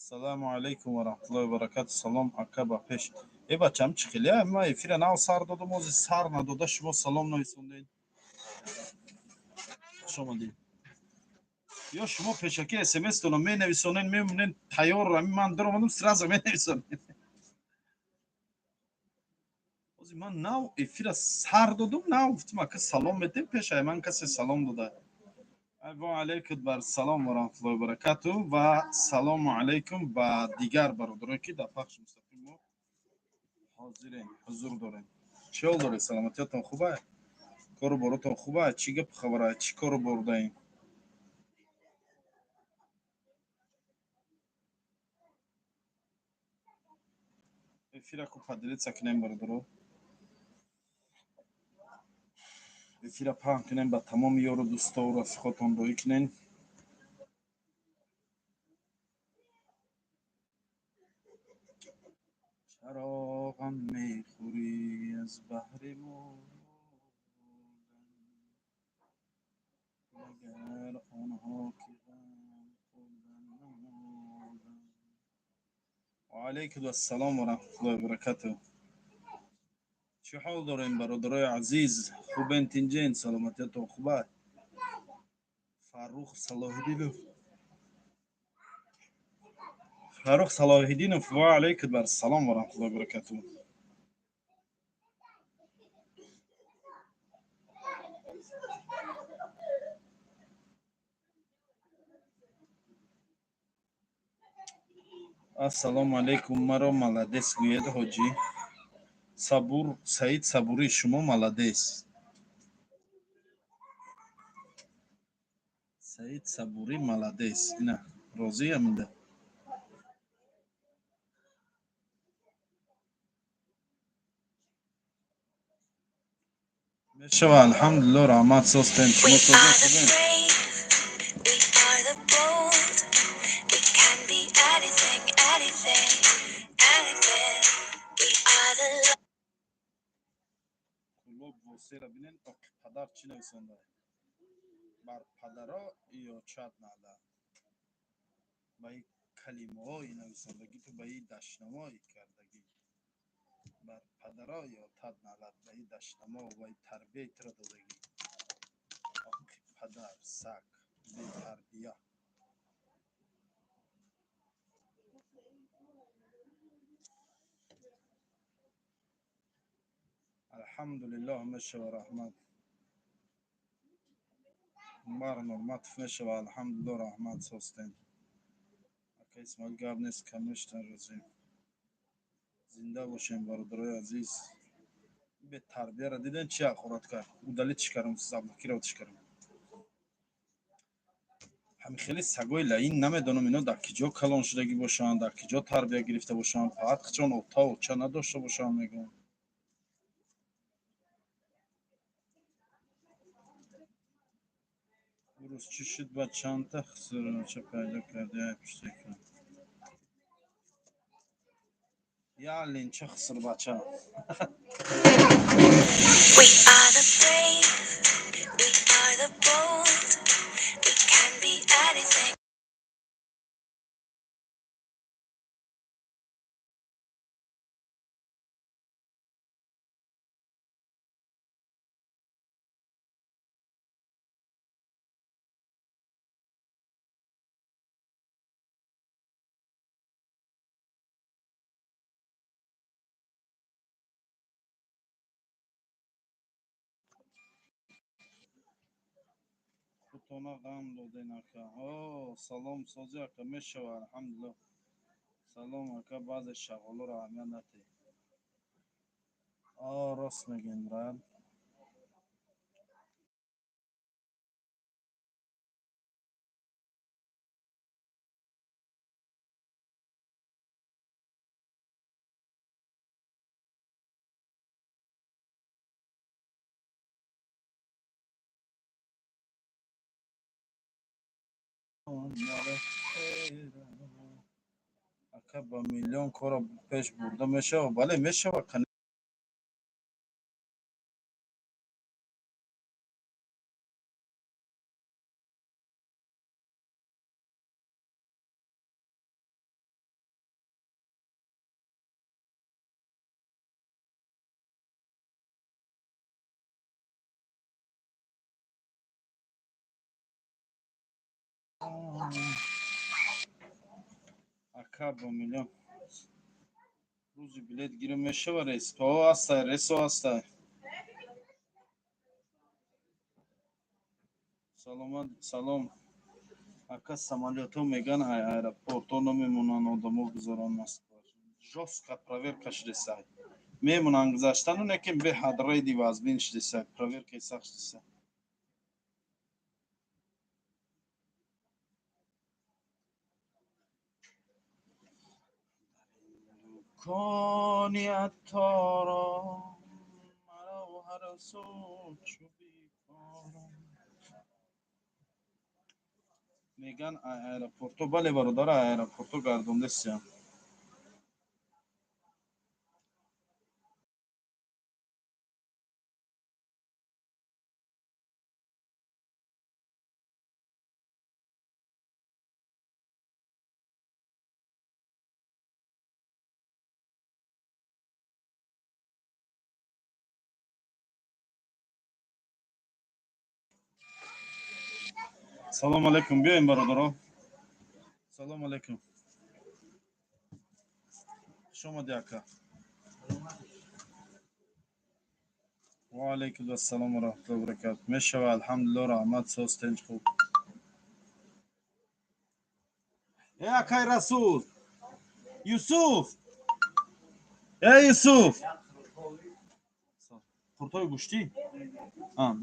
Салому алайкум ва раҳматуллоҳи ва баракату. Салом, ака, ба пеш. Э, бачам, чӣ хеле? Ман эфира нав сар додам, ози сар надода шумо салом нависондед. Хуш омадед. Ё шумо пешакӣ смс-тонро менависонед, мемонед тайёр, ами ман даромадам, сразу менависонед. Ози ман нав эфира сар додум, нав гуфтам, ака, салом медем, пешай ман касе салом дода. Ва алайкум бар салом ва раҳматуллоҳи ва баракату ва салому алайкум ба дигар бародарое, ки дар пахши мустақим мо ҳозирем, ҳузур дорем. Чӣ ҳол доред? Саломатиятон хуба? Кору боротон хуба? Чӣ гап хабара? Чӣ кору бор даем? Эфира ку поделиться кунем, бародаро. Эфира паҳн кунем, ба тамоми ёру дӯстову рафиқотон роӣ кунем. Чаро ғам мехӯрӣ аз баҳри мурдан, магар онҳо ки ғам хӯрдан намурдан. Ва алайкум ассалом ва раҳматуллоҳи ва баракатуҳ. Чӣ ҳол дорем, бародарои азиз? Хубен, тинҷен, саломатиятон хуба? Фаррух Салоҳиддинов, Фаррух Салоҳиддинов, ва алайкум ассалом ва раҳматуллоҳи ва баракатуҳ. Ассалому алайкум, маро молодец гӯед, ҳоҷӣ Сабур, Саид Сабурӣ, шумо молодец. Саид Сабурӣ молодец. Ина, розиям инда. Мешава, алҳамдулилло, раҳмат, состем. We Шумо созем, are the хубем? Brave, we are the bold. We can be anything, anything, anything. We are the Кулоб восера бинен, оқи падар чӣ нависонда? Бар падаро ё чад нада. Ба и калимаҳои нависондагӣ ту, ба и дашнамои кардагӣ. Бар падаро ё тад налад, ба и дашнамо ва и тарбияи туро додагӣ. Оқи падар, саг, бетарбия. Алҳамдулиллоҳ, мешава, раҳмат. Умар Нурматов, мешава, алҳамдулиллоҳ, раҳмат, состем. Ака Исмоил, гап нест, камештан розем. Зинда бошем, бародарои азиз. Бетарбияра диден, чӣ ҳақорат кард? Удалить кардам, заблокировать кардам. Ҳами хеле сагои лаин, намедонам, ино дар киҷо калон шудагӣ бошанд, дар киҷо тарбия гирифта бошанд, фақат чон ота оча надошта бошанд, мегӯям. Урус чӣ шуд, ба чандта хусурча пайдо карди ай пушти экран? Я ленча хусурбача. We are the brave, we are the bold. We can be anything. Худтона ғам доден, ака. О, салом, сози, ака, мешава, алҳамдулиллоҳ. Салом, ака, баъзе шағолоро аҳамият натиҳ. О, рост мегӯен, брат. Ака, ба миллион кора пеш бурда мешава? Бале, мешава. Ака, бо миллион рӯзи билет гирим мешава? Рейс то ҳастай, рейсо ҳастай. Саломат, салом, ака. Самолётҳо меган, ай аэропортҳо намемонанд одамо гузарон. Москва жёстко проверка шудесай, мемонанд гузаштану, лекин беҳад рейди вазбин шудесай, проверкаи сахт шудесай. Дукони атторон маро ҳар су чу бекорон. Меган, аэропорто, бале, бародар, аэропорто гардондесиям. Салому алайкум, биёем, бародаро. Салому алайкум, хуш омадӣ, ака. Ва алайкум ассалом ва раҳматуллоҳи ва баракату. Мешава, алҳамдулилло, раҳмат, соз, тинч, хуб. Э, акай Расул, Юсуф, э, Юсуф, қуртои гӯштӣ,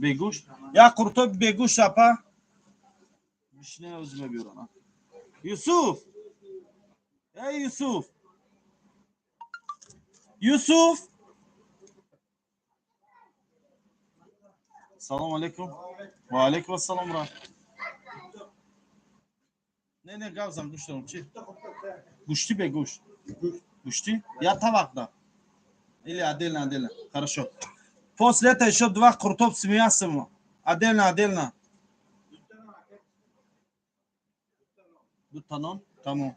бегӯшт, як қуртои бегӯшт, апа. Бишне, ӯзи мебиёрам. Юсуф, эй, Юсуф, Юсуф, салому алайкум. Ва алайкум ассалом. Ра не, не, гап зан, гӯшт дорам. Чи гӯштӣ, бегӯшт? Гӯштӣ я тавақда или отдельно? Отдельно, хорошо. После этого еще два куртоб с мясом, отдельно, отдельно. Дута нон, тамом.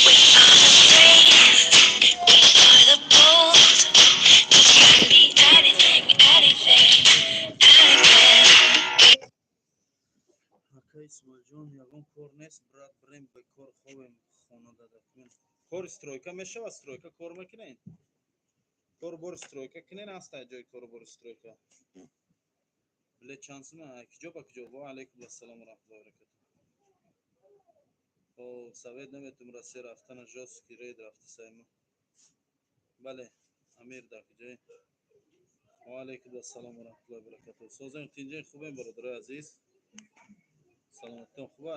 We are the brave, we are the bold. We can be anything, anything, anything. Ака Исмоилҷон, ягон кор нест, брат? Бирем, бекор хобем, хона дадакун. Кори стройка мешавад? Стройка кор мекунед? Корбори стройка кинен ҳаста, ҷои корбори стройка. Билет чанд сума, киҷо ба киҷо? Ва алайкум ассалом ва раҳматуллоҳи ва баракатуҳ. Хоб, совет наметум, Россия рафтана, жёсткий рейд рафта саймо. Бале, Амир, дар киҷои? Ва алайкум ассалом ва раҳматуллоҳи ва баракатуҳ. Созем, тинҷен, хубем, бародарои азиз, саломатитон хуба?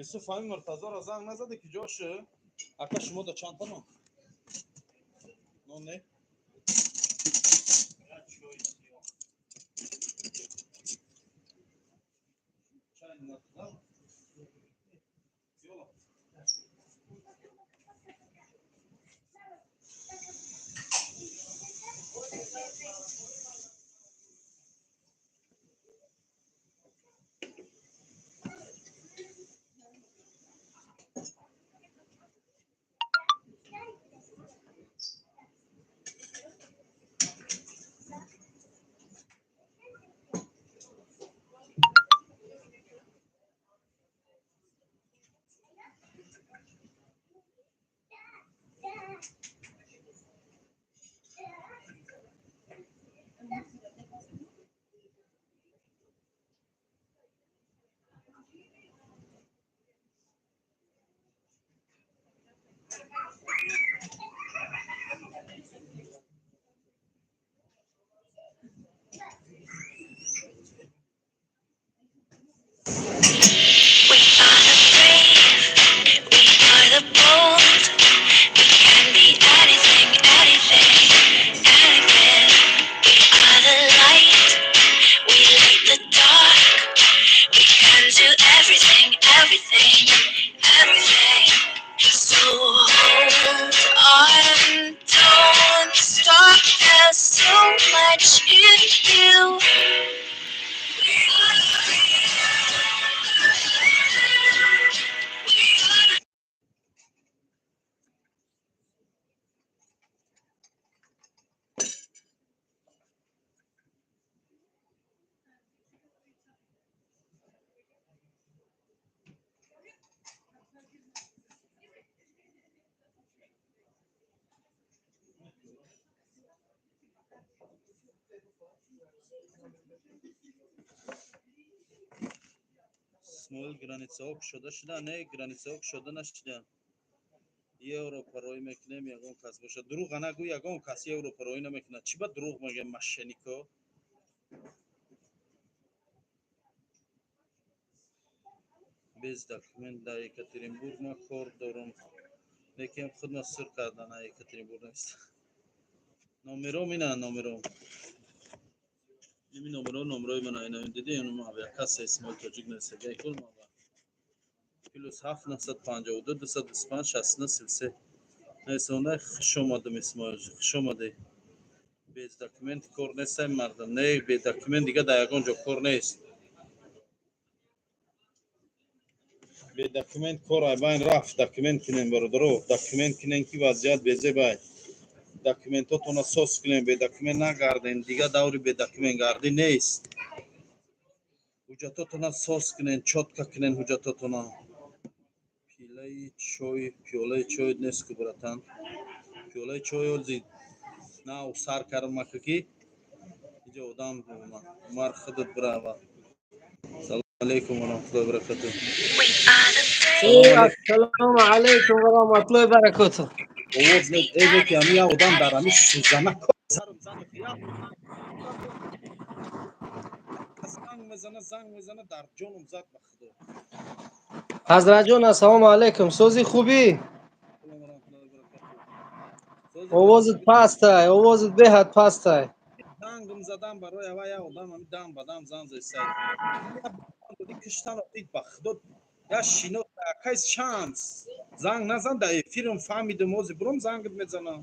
Юсуф, ҳамин Муртазоро занг назаде, ки ҷошы? Ака, шумо да чандта нон? Нон не? Чай надо? Ёла. Everything, everything. So hold on, don't stop. There's so much in you. Исмоил, границаҳо кушода шуда? Не, границаҳо кушода нашуда. Европа роӣ мекунем, ягон кас бошад. Дурӯға нагӯ, ягон кас Европа роӣ намекунад. Чӣ ба дурӯғ мегӯям, мошеннико? Без документ дар Екатеринбург ман кор дорам, лекин худма сур кардан Екатеринбург нест. Номером ина, номером ими, номеро, номерои мана ина, диди? Авиакасса Исмоил Тоҷик нависагай. +7 952 225 69 33 нависонда. Хуш омадам, Исмоил, хуш омадӣ. Без документ кор нестай, мардам. Не, бе документ дига дар ягон ҷо кор нест. Бе документ кор айбайн рафт. Документ кунем, бародаро, документ кунем, ки вазъият безебай. Документотона соз кунем, бе документ нагардем. Дига даври бе документ гардӣ нест. Ҳуҷҷатотона соз кунен, чётко кунен ҳуҷҷатотона. Пилаи чой, пиёлаи чой нест ку, братан? Пиёлаи чой ози нав сар кардам, ки иҷо одам. Умар, худат брава. Салому алайкум ва раҳматуллоҳи ва баракатуҳ. We are the brave. Ассалому алайкум ва раҳматуллоҳи ва баракатуҳ. Овоз эзе ки ами як одам дар ами сӯзана сарам зан, занг мезана, занг мезана, дар ҷоном зад, ба худо. Ҳазратҷон, ассалому алайкум, сози, хубӣ? Овозат пастай, овозат беҳад пастай. Зангм задам барои ава, як одам ами дам ба дам занг зесай. Киштан дид, ба худо, я шино акай шанс занг назан, дар эфирм фаҳмидум, ози буром зангт мезанам.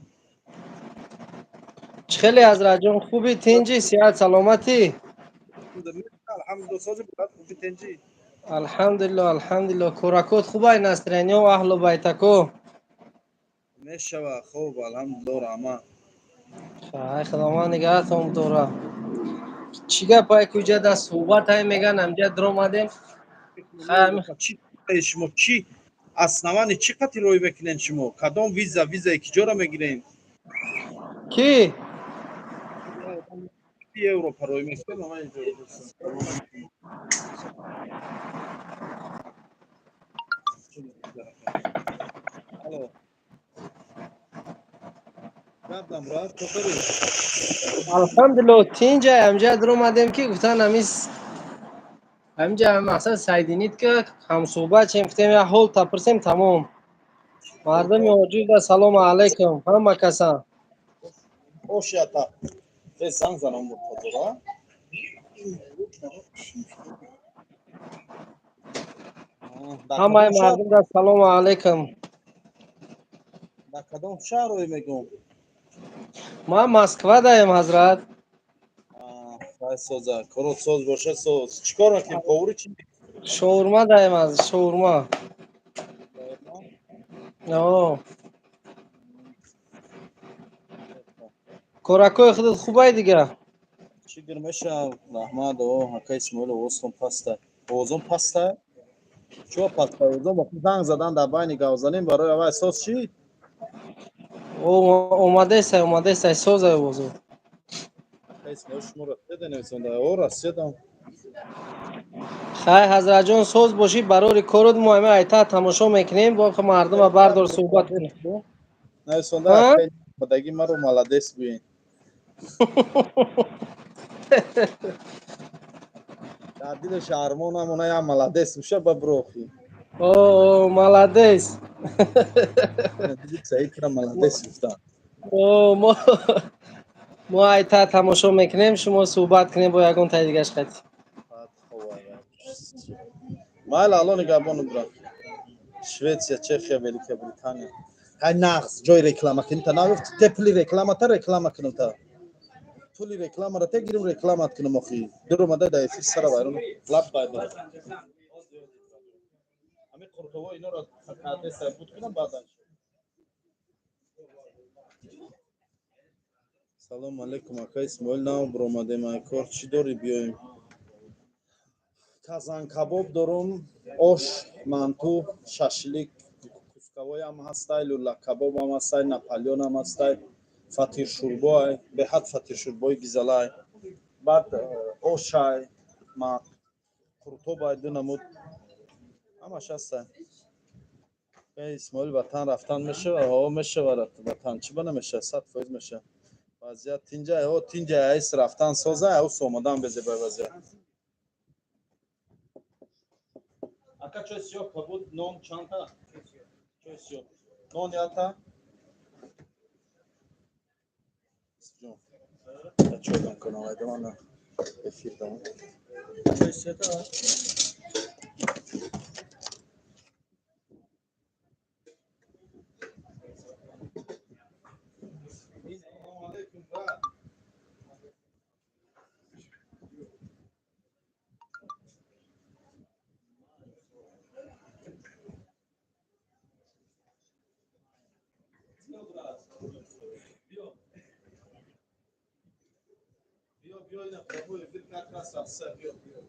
Чӣ хеле, ҳазратҷон, хуби, тинҷӣ, сиҳат, саломатӣ? Алҳамдулилла, сози, брат, хуби, тинҷӣ? Алҳамдулилло, алҳамдулилло. Кӯракот хубай, настроение, аҳлу байтако? Мешава, хуб, алҳамдулилло, раҳмат. Ай, худованд нигаҳатон дора. Чӣ гапай, куҷа да суҳбатай меган, амҷа даромадем. Шумо чӣ основание, чӣ қати рӯй мекунен шумо? Кадом виза, визаи киҷоро мегирен? Кӣ? Европа рӯй мекунем. Алло, гапдам, брат, чотори? Алҳамдулилло, тинҷай. Амҷа даромадем, ки гуфтан амис ҳаминҷа мақсад сайдинит, ки ҳамсуҳбат шем, гуфтем як ҳол тапурсем, тамом. Мардуми оҷиза, салому алайкум ҳама каса. Ошията занг занам, муртазора. Ҳамаи мардумда салому алайкум. Дар кадом шаҳр рӯй мегӯм? Ман Москва даем, ҳазрат. Соза, корот соз боша, соз. Чӣ кор мекунем, повари чи? Шоурма даем, аз шоурма. О, коракои худат хубай дига? Чӣ гир меша, раҳмат. О, ака Исмоил, овозтон паста, овозон паста. Чӯ паста овозон? Занг задан дар байни гавзанем, барои авай соз чӣ? Омадесай, омадесай, созай овозо. Ака Исмоил, шумо расида нависонда. О, расидам. Хай, ҳазратҷон, соз бошӣ, барори корот. Мо ҳама айта тамошо мекунем, бо мардума бардор, суҳбат кунем. Нависонда, даги маро молодец гӯен. Дар дили шаҳрмон амона я молодец меша ба брохи. О, молодец. Саидра молодец гуфтам. О, мо айта тамошо мекунем, шумо суҳбат кунем бо ягон таи дигаш қати. Майла, Алло нигаҳбону брат. Швеция, Чехия, Великобритания. Ҳай, нағз, ҷои реклама кунӣ та нагуфт, те пули рекламата реклама кунам та. Пули рекламара те гирим, рекламат кунам охи. Дуромада да эфир сара вайрон. Лаб бай брат. Ами қуртово инора адреса буд кунам баъдан. Салом алейкум, ака Исмоил, нав биромадем ай кор, чӣ дорӣ биёем? Казанкабоб дорум, ош, манту, шашлик, кусковоям ҳастай, лӯлакабобам ҳастай, наполеонам ҳастай, фатиршӯрбоай, беҳад фатиршӯрбои гизалай. Баъд ошай, қуртобай ду намуд, ҳамаш ҳастай. Исмоил, ватан рафтан мешава? Ҳо, мешава ватан, чӣ ба намешава? 100% мешава. Вазъият тинҷа, ҳо, тинҷа, айс рафтан соза, ус омадан безебай вазъият. Ака, чой сиёҳ кабуд, нон чандта? Чой сиёҳ. Нон ята? Ҷон. Чой дам кунам, айда ман эфир дам. Чой сиёҳ та? Салому алейкум, брат. Биё, брат. Биё. Биё, биё, ина прямой эфир как раз рафта, биё, биё.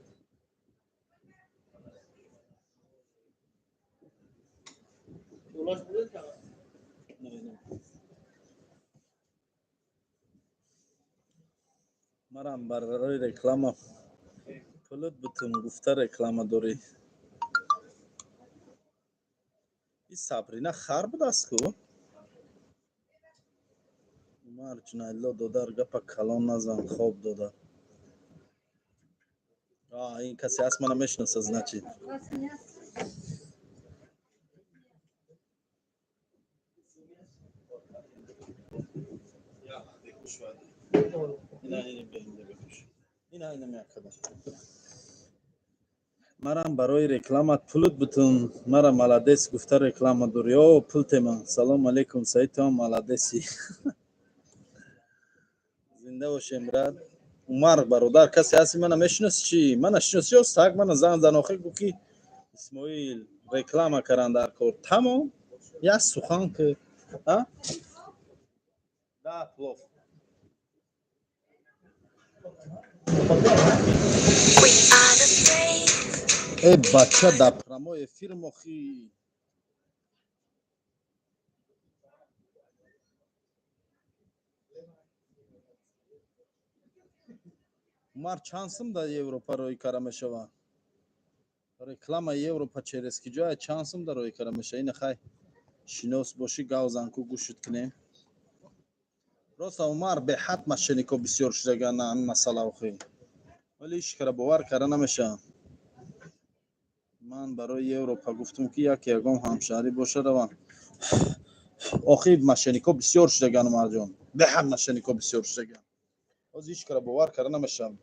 Улаш будет? Не, не. Марам барои реклама пулут бутун гуфта реклама дорӣ. И Сабрина хар будааст ку? Умар Ҷунайло, додар, гапа калон назан, хоб додар. А, ин касе ҳаст, мана мешинаса, значит. Ина, ина, бекуш. Ина, ина меакада. Марам барои рекламат пулут бутун, мара молодец гуфта реклама дорӣ. О, пул тема. Салом алейкум, Саид, ту ҳам молодеси. Зинда бошем, брат. Умар, бародар, касе ҳасти, мана мешиноси чӣ? Мана шиноси ё саг, мана зан зан охир гуфт ки Исмоил реклама каран дар кор. Тамом, як сухан ки, а? Да, плов. We are the brave. Э, бача, дар прямой эфир мохи. Умар, чанд сум дар Европа рӯй кара мешава? Реклама Европа через ки ҷоя чанд сум дар рӯй кара мешава? Ина хай, шинос бошӣ, гав занку гӯшит кунем. Просто Умар, беҳад мошеннико бисёр шудаган на ҳамин масъала охи. Вале ҳеҷ кара бовар кара намешавам. Ман барои Европа гуфтум ки яке ягон ҳамшаҳрӣ боша, равам. Охи мошеннико бисёр шудаган, Умарҷон. Беҳад мошеннико бисёр шудаган. Ҳозир ҳеҷ кара бовар кара намешавам.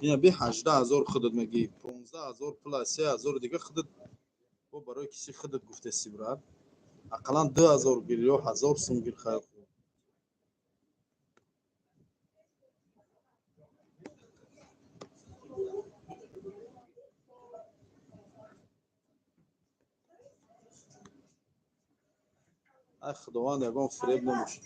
Ина би 18 000 худат мегӣ, 15 000 пула, 3000 дига худат бо барои киси худат гуфтеси, брат. Ақаллан 2000 гир ё 1000 сум гир, хайр. Ай, Худованд, ягон фиреб набошад.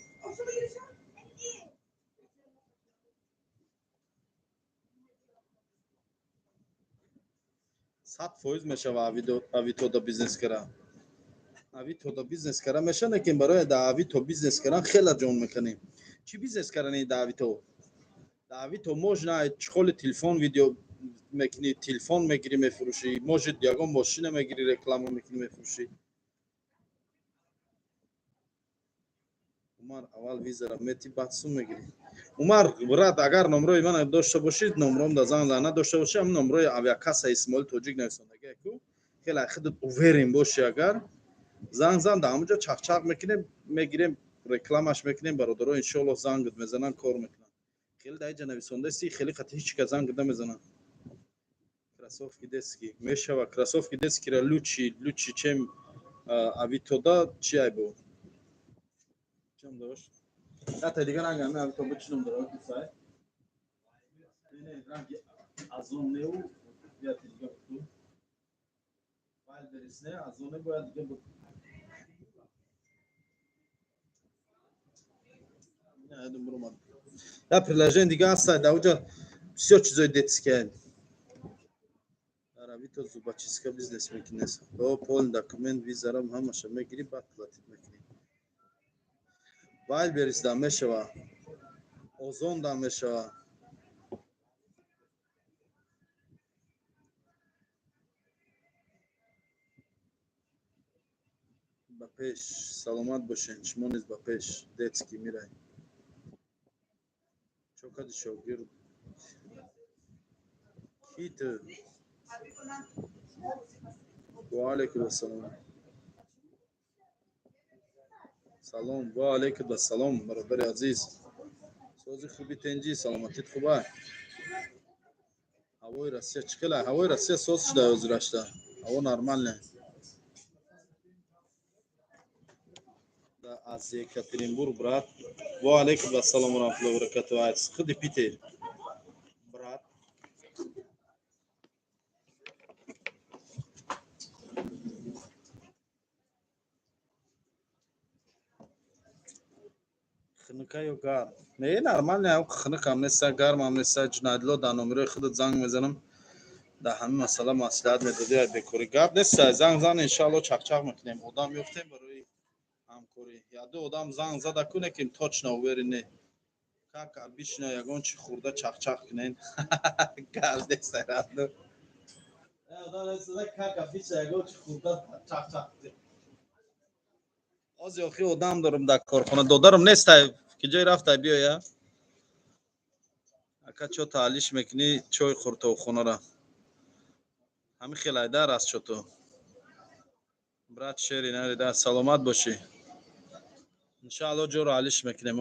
100% мешава Авитода бизнес кара. Авитода бизнес кара меша, лекин барои да Авито бизнес каран хела ҷон мекунем. Чӣ бизнес карани да Авито? Да Авито можно чхоли телефон видео мекунӣ, телефон мегирӣ, мефурӯшӣ, может, ягон мошина мегирӣ, реклама мекунӣ, мефурӯшӣ. Умар, аввал визара мети, баъд сум мегирӣ. Умар, брат, агар номрои мана дошта бошӣ, номром да занг зан, надошта бошӣ, ҳам номрои авиакасса Исмоил Тоҷик нависондагия ку, хеле худат уверен бошӣ, агар занг зан, дар ҳамонҷо чақчақ мекунем, мегирем, рекламаш мекунем, бародаро иншоаллоҳ зангат мезананд, кор мекунанд. Хеле дар инҷа нависондаси, хеле қати ҳеҷ кас зангат намезананд. Кроссовки детский мешава. Кроссовки детский ра лучше, лучше, чем Авитода. Чи айбо чам дошт? Ята дигар ранг ами Авито бичинам дора ки сай. Не, ранги Озон неу, ята дига буту. Вайлдберрис не, Озон не, бояд дига бут. Я приложение дига ҳаста, дар уҷа бисёр чизои детские. Дар Авито зубочистка бизнес мекунес. О, полный документ, визарам ҳамаша мегирӣ, баъд платить мекунӣ. Вайлдберрис да мешава, Озон да мешава. Ба пеш, саломат бошен, шумо низ ба пеш. Детский мирай. Чокади шогирд ки ту? Ва алайкум ассалом. Салом, ва алайкум ассалом, бародари азиз. Сози, хуби, тенҷӣ, саломатит хуба? Ҳавои Россия чӣ хела? Ҳавои Россия соз шуда, ҳозирашта ҳаво нормальне. Аз Екатеринбург, брат. Ва алайкум ассалом ва раҳматуллоҳи ва баракатуҳ. Аз худи Питер, брат. Хунука ё гарм? Не, нормально, хунукам неста, гармам неста. Ҷунадло, дар номерои худат занг мезанам, дар ҳамин масъала маслиҳат медодӣ. Ай бекорӣ гап неста, занг зан, иншаалло чақчақ мекунем, одам ёфтем барои ҳамкорӣ. Яду одам занг зада куне, ки точно уверен не. Как обычно, ягон чи хурда чақчақ кунен. Гап неста, радно. Как обычно, ягон чи хурда чақчақ кунен. Ози охи одам дорум дар корхона, додарам нестай, ки ҷой рафтай, биёя. Ака, чо таълиш мекунӣ чой хуртовхонара? Ҳами хел айдар аст чото. Брат шери нарида, саломат бошӣ. Иншаалло ҷоро алиш мекунем.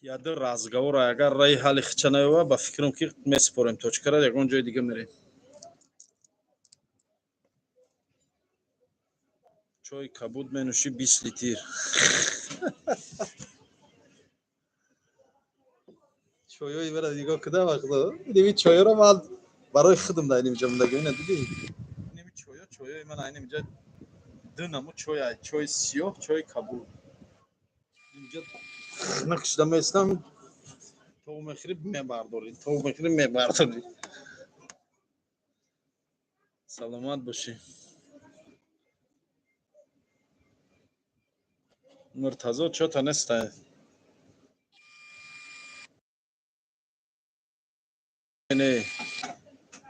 Яду разговор агар раи ҳалли хича наёва, ба фикрам, ки месупорем точкара, ягон ҷои дига мерем. Чойи кабуд менӯшӣ, 20 литр чойҳои мара нигоҳ куда вақто. Инами чойҳоро ман барои худам дар инамиҷа мондагӣ. Ина дидӣ, инами чойҳо, чойҳои ман айнамиҷа ду намуд чой: чойи сиёҳ, чойи кабуд. Инҷа хунук шуда местам, то мехӯрӣ мебардорӣ, то мехӯрӣ мебардорӣ. Саломат бошӣ. Муртазо чота нестай. Не,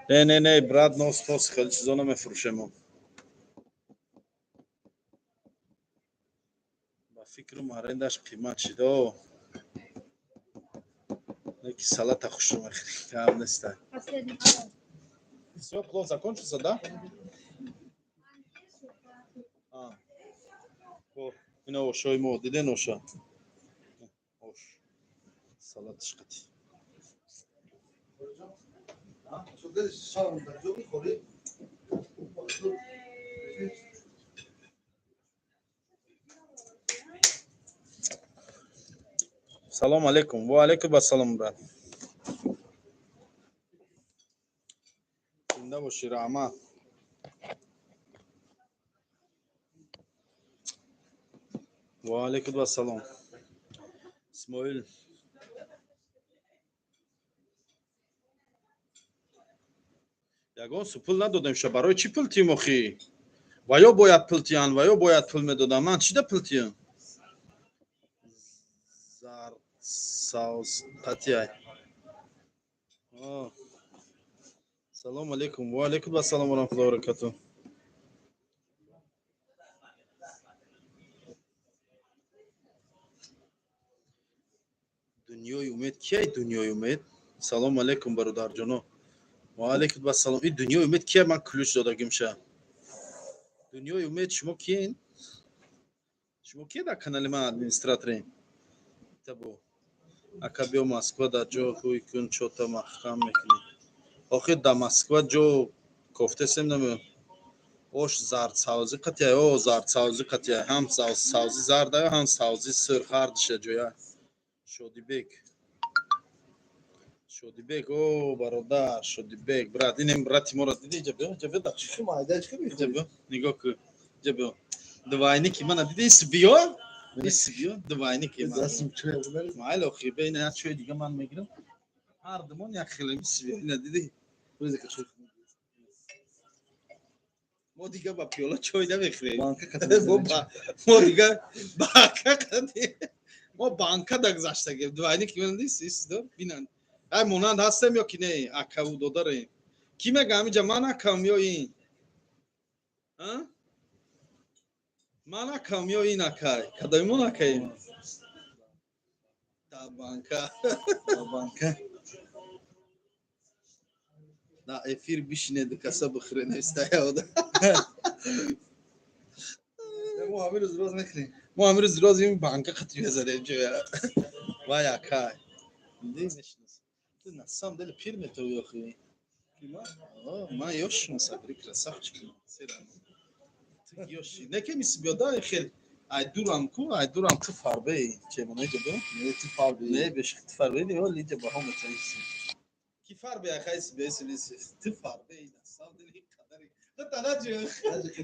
не, не, не, брат, нос пос хеле чизо намефурӯшем. Ба фикрам, арендаш қимат шидо. Леки салата хушро мехӯрӣ, гап нестай. Всё, плов закончился, да? А. Ина ошои мо, диден оша? Ош. Салатиш қати. Салом алейкум. Ва алейкум ассалом, брат. Зинда бошӣ, раҳмат. Ва алейкум ассалом. Исмоил. Ягон су пул надодем ша, барои чӣ пул тием охӣ? Ва ё бояд пул тиян, ва ё бояд пул медодам. Ман чида пул тиям? Зард саус қатиай. Салом алейкум. Ва алейкум ассалом ва раҳматуллоҳи ва баракатуҳ. Дунёи умед кияй, дунёи умед? Салом алейкум, бародарҷоно. Ва алейкум ассалом. Ин дунёи умед кия, ман ключ додагимша? Дунёи умед, шумо киен? Шумо кие дар канали ман администраторем? Табо. Ака, биё Москва, дар ҷо ҳуй кун, чота маҳкам мекунӣ. Охир дар Москва ҷо кофтесем, наме, ош зардсавзӣ қатия, о, зардсавзӣ қатия, ҳам савзи зардаю, ҳам савзи сурх, ҳардуша ҷоя. Шодибек, Шодибек, о, бародар Шодибек, брат, инем брати моро диди? Иҷа биё, иҷа биё, иҷа биё, нигоҳ кун, иҷа биё, двойники мана диди, ис биё, ис биё, двойники майли. Охи, бе, ина як чои дига ман мегирам, ҳардумон як хелем. Ис биё, ина диди, мо дига ба пиёла чой намехӯрем, мо дига банка, мо банка дагзаштагем. Двойники мана диди, бинанд, ай монанд ҳастем ё ки не? Акаву додарем. Кӣ мега ҳамиҷа ман акам ё ин? Ман акам ё ин акай? Кадомон акаем? Да банка, банка да эфир бишинеду каса бихӯре, нестаяода. Мо ҳамин рӯз роз мехӯрем. Мо ҳамин рӯз роз ин банка қатӣ мезанем ҷоя. Вай, акай, мешинос. Ты на самом деле пир метавӣ охи. Ман ёшам, сабри, красавчик. Ты ёши. Неке миси биёда хел ай дурам ку, ай дурам ту фарбе. Чемона иҷа бё? Не, ту фарбе. Не, беш, ту фарбе, не, оли иҷа баҳо метаиси. Ки фарбе ахайси беси биси. Ту фарбе, на самом деле қадари. Хата наҷу.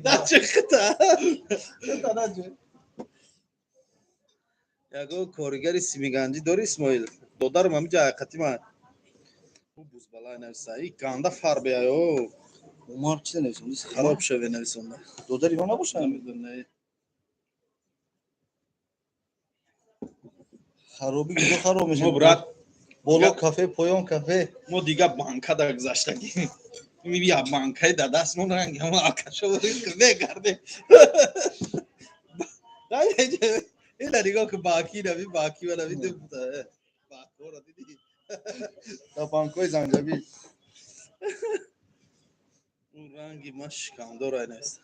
Наҷу хата. Хата наҷу. Яго коригари симиганҷӣ дори, Исмоил? Додарам ҳамиҷа ҳақиқати ман бузбалай нависа, и ганда фарбе, ё. Умар чизе нависонда? Хароб шаве нависонда. Додари мо набошад? Намедонам. Хароби куҷо хароб мешавад? Мо, брат, боло кафе, поён кафе. Мо дига банка да гузаштагим. Я банкаи да дастмон ранг ҳама алкашо мегардем. Ина нигоҳ кун, баки нави, баки нави, бакора диди? Да банкҳои занҷабил. Он ранги ман шикамдор ай нест.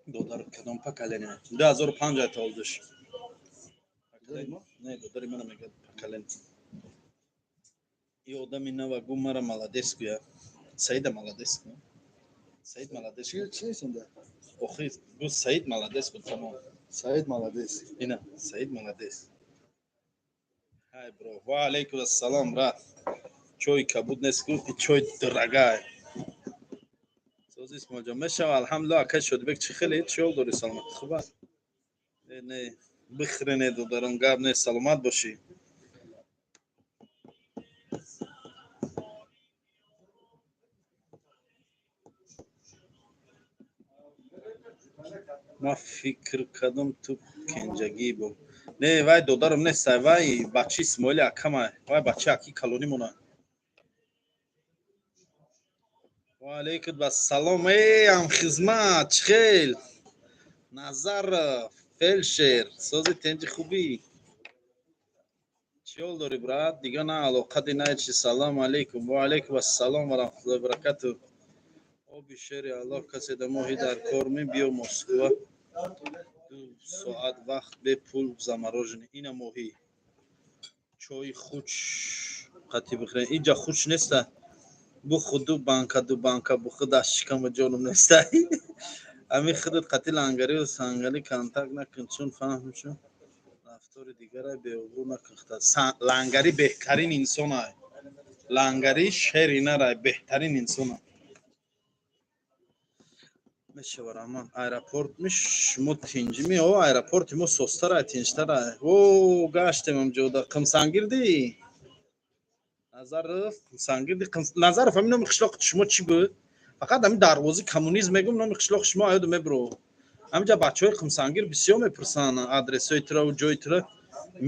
Додар кадом поколение? 2005 таваллудш. Не, додари мана мегӯяд поколение. И одами нава гум мара молодец гӯя. Саида молодец гӯ. Саид молодец. Чӣ нависонда? Охи, гӯ Саид молодец буд, тамом. Саид молодец. Ина, Саид молодец. Ҳай, бро. Ва алайкум ассалом, брат. Чой кабуд нест гӯ, и чой дорогай. Соз, Исмоилҷон, мешава, алҳамдулилла, акай Шодибек, чӣ хеле, чӣ ҳол дорӣ, саломатӣ хуб аст? Не, не, бихӯрене, додарам, гап нест, саломат бошӣ. Ман фикр кардам, ту кенҷагӣ бо. Не, вай додарам нест, вай бачаи Исмоили акамай, вай бачаи аки калонимона. Ва алайкум ассалом, эй, ҳамхизмат, чӣ хел? Назаров, фельдшер, сози, тенҷи, хубӣ? Чӣ ҳол дорӣ, брат? Дига на алоқади, на чи. Салому алайкум. Ва алайкум ассалом ва раҳматуллоҳи ва баракатуҳ. Оби шери Аллоҳ, касе да моҳӣ дар кор ми, биё Москва. 2 соат вақт бепул замороженный. Ина моҳӣ. Чои хуч қатӣ бихӯрем. Инҷа хуч неста. Буху ду банка, ду банка буху, даст шикаму ҷонум нестай. Ами худат қатӣ лангарию сангалӣ контакт накун, чун фаҳм шун рафтори дигарай, беобрӯ накун. Лангарӣ беҳтарин инсонай. Лангарӣ шери нарай, беҳтарин инсонай. Мешава, раҳмат. Аэропорт ми шумо тинҷими? О, аэропорти мо состарай, тинҷтарай. О, гаштем ҳамҷода. Қимсангирдӣ? Назаров, Қимсангирдӣ? Назаров, ҳамин номи қишлоқи шумо чӣ буд? Фақат ҳамин дарвози коммунизм мегӯм, номи қишлоқи шумо аёду мебро. Ҳаминҷа бачаҳои Қимсангир бисёр мепурсанд адресҳои тураву ҷои тура.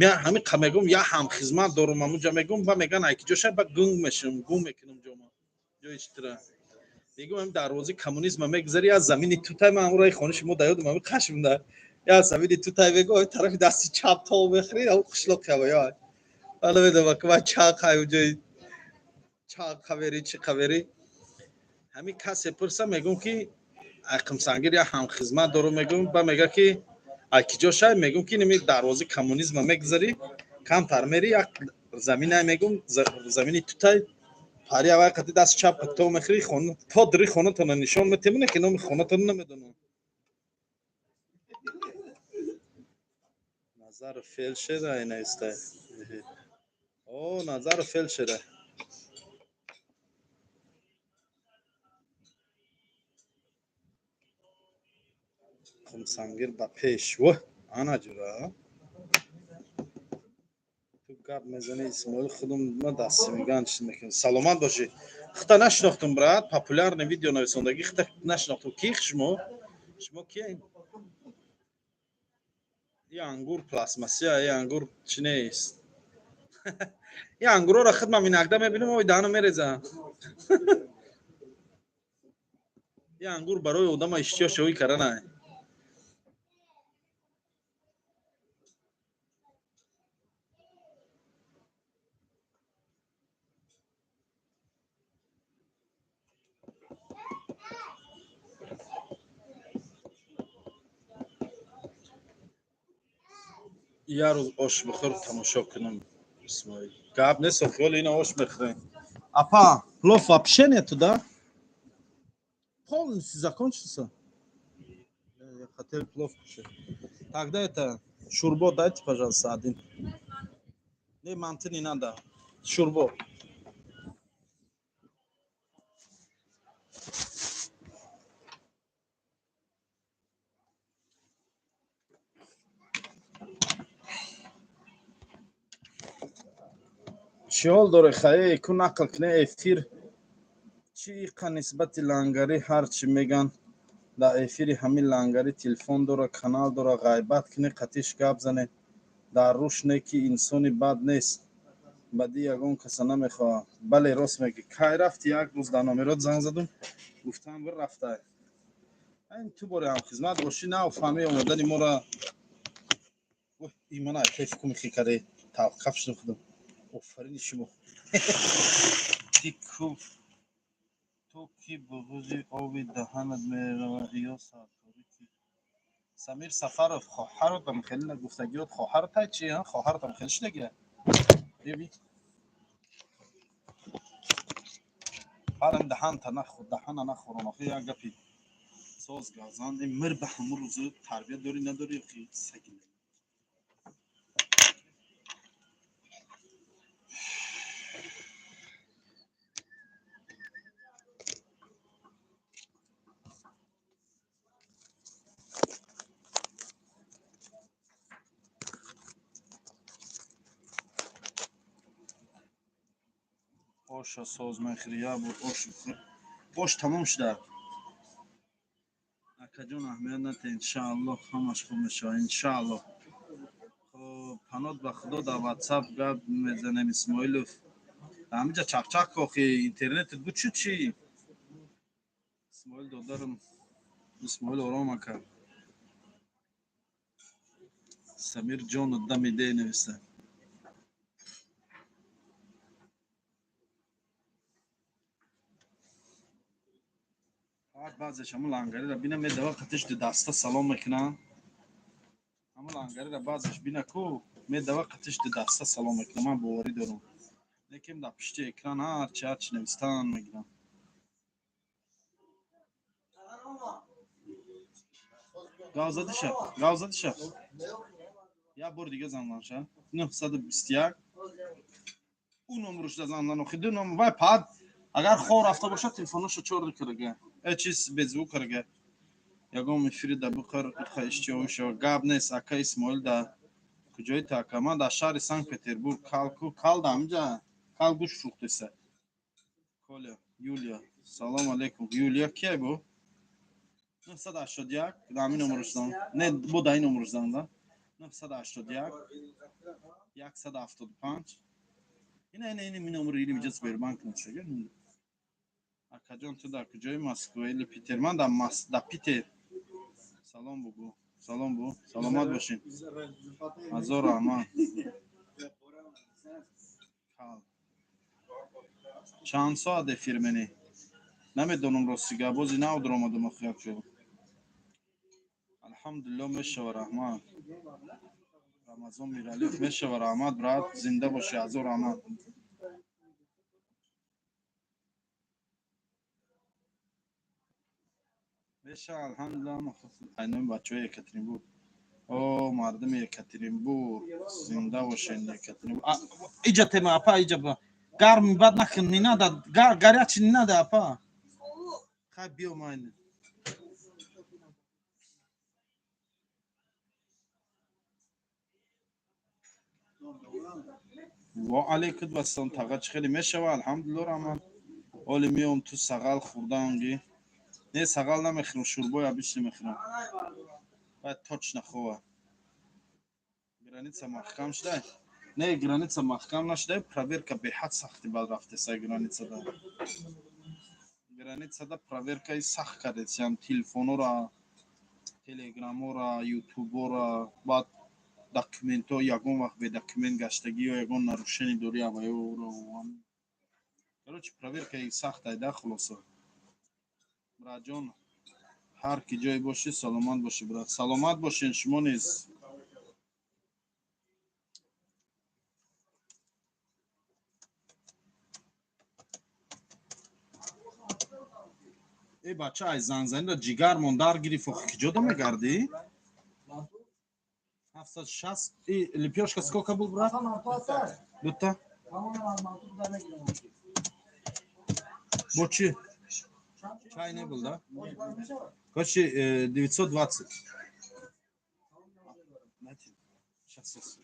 Ман ҳамин қа мегӯм, я ҳамхизмат дорум ҳамунҷа, мегӯм, ба меган айки ҷоша, ба гунг мешавам, гум мекунам ҷома. Ҷои чӣ тура. Мегӯм, ҳамин дарвози коммунизма мегузари, я замини тутай, ман ҳамун роҳи хонаи шумо да ёдам, ҳамин қашм да. Я замини тутай, мегӯм, ҳамин тарафи дасти чап тол мехӯри, ҳамун қишлоқ ҳава ё. Ман намедонам, ки ман чанд қай ҷои чанд қавери, чӣ қавери. Ҳамин касе пурса, мегӯм, ки Қумсангир як ҳамхизмат дорум, мегум, ба мега ки ай киҷо шай, мегум ки ними дарвози коммунизма мегузари, камтар мери, як заминай, мегум, замини тутай пари авай қати даст чап то мехӯри, хона то дри хонатона нишон метемоне ки номи хонатона намедонам. Назару фелшера инаистай. О, Назару фелшера. Қумсангир ба пеш. Воҳ, ана ҷура. Ту гап мезани, Исмоил, худум ма дасти меган чиз мекунам. Саломат бошӣ. Хита нашинохтум, брат, популярный видео нависондагӣ, хита нашинохтум. Ки шумо? Шумо киен? И ангур пластмассия, и ангур чӣ нест. И ангурҳоро хидмам инакда мебинам, ой, даҳанам мереза. И ангур барои одама иштиҳо шоӣ карданай. Як рӯз ош бихӯр, тамошо кунам, Исмоил. Гап нест, охиёл ина ош мехӯрем. Апа, плов вообще нету, да? Полностью закончился? Я хотел плов кушать. Тогда это, шурбо дайте, пожалуйста, один. Не, манты не надо. Шурбо. Чӣ ҳол дорӣ, хае? Ку нақл кунӣ эфир чӣ иқа нисбати лангарӣ ҳар чӣ меган дар эфири ҳамин лангарӣ телефон дора, канал дора, ғайбат кунӣ, қатиш гап занед дар руш не ки инсони бад нест, бадӣ ягон каса намехоҳад. Бале, рост мегӣ. Кай рафти? Як рӯз дар номерот занг задум, гуфтам бир рафтай. Айн ту бори ҳамхизмат бошӣ, нав фаҳмӣ омадани моро. Имона кайф кумихӣ каде талқаф шудам худам. Офарини шумо. Тикуф ту ки буғузи оби даҳанат меравад ё сарторӣ ки. Самир Сафаров, хоҳаротам хеле нагуфтагиёт, хоҳартай чи, хоҳаратам хеле шидагия. Биби. Ҳарам даҳанта нахӯр, даҳана нахӯрам, охи як гапи соз газан, ин мир ба ҳамун рӯзу тарбия дорӣ надорӣ, охи саги. Оша соз мехӯри, як бор ош бихӯр. Ош тамом шуда. Акаҷон, аҳамият нате, иншааллоҳ ҳамаш хуб мешавад, иншааллоҳ. Хоб, панот ба худо дар ватсап гап мезанем, Исмоилов. Ҳаминҷа чақчақ охи интернетат буд чӣ чӣ? Исмоил додарам, Исмоил ором ака. Самир ҷон дамиде нависта. Баъзеш ҳамун лангариро бина, медава қатиш ду даста салом мекунанд. Ҳамун лангариро баъзеш бина ку медава қатиш ду даста салом мекунам, ман боварӣ дорам. Лекин дар пишти экран ҳарчи ҳарчи навистан мегирам. Гав задиша, гав задиша. Як бор дига занг ша. 921. Ӯ номрушда занг охи ду номр вай пад агар хор рафта бошад телефонашо чор карга. Чиз беззвук карга. Ягон эфири да бухар иха иштиҳо шава. Гап нест, ака Исмоил да куҷои та ака? Ман дар шаҳри Санкт-Петербург, калку кал да ҳаминҷа кал гӯш фурӯхтеса. Коля, Юлия, салом алейкум. Юлия кия бу? 981 да ҳамин номрош занг. Не, бо да ин номрош занг да. 981 175. Ина ина ина ми номро или миҷа Сбербанк нависага. Акаҷон, ту дар куҷои Москва или Питер? Ман дар дар Питер. Салом бугу. Салом бу. Саломат бошед. Ҳазор раҳмат. Чанд соат эфир менӣ? Намедонам рости гап, бози нав даромадам охи як ҷо. Алҳамдулилло, мешава, раҳмат. Рамазон Миралиев, мешава, раҳмат, брат, зинда бошӣ, ҳазор раҳмат. Меша, алҳамдулилло. Айноми бачаҳои Екатеринбург. О, мардуми Екатеринбург, зинда бошен. Екатеринбург, иҷа тема, апа, иҷа гарми бад нахин, не надо, горячий не надо, апа. Хай, биё, майли. Ва алейкум вассалом, таға, чӣ хеле? Мешава, алҳамдулилло, раҳмат. Оли меом, ту сағал хӯрдаанги? Не, сағал намехӯрам, шӯрбои обычный мехӯрам. Баъд точно хова. Граница маҳкам шуда? Не, граница маҳкам нашуда, проверка беҳад сахти бад рафтеса границада. Границада проверкаи сахт кардесиям, телефонора, телеграмора, ютубора, баъд документҳо, ягон вақт бе документ гаштагӣ ё ягон нарушение дорӣ, аваёро. Короче, проверкаи сахт айда. Хулоса, братҷон, ҳар ки ҷое бошӣ, саломат бошӣ, брат. Саломат бошен шумо низ. Э, бача, ай занзанира ҷигармон дар гирифт. Охи, ки ҷода мегардӣ? 760. И лепёшка сколько был, брат? Дута бо чӣ? Чай не был, да? Короче, 920. Сейчас,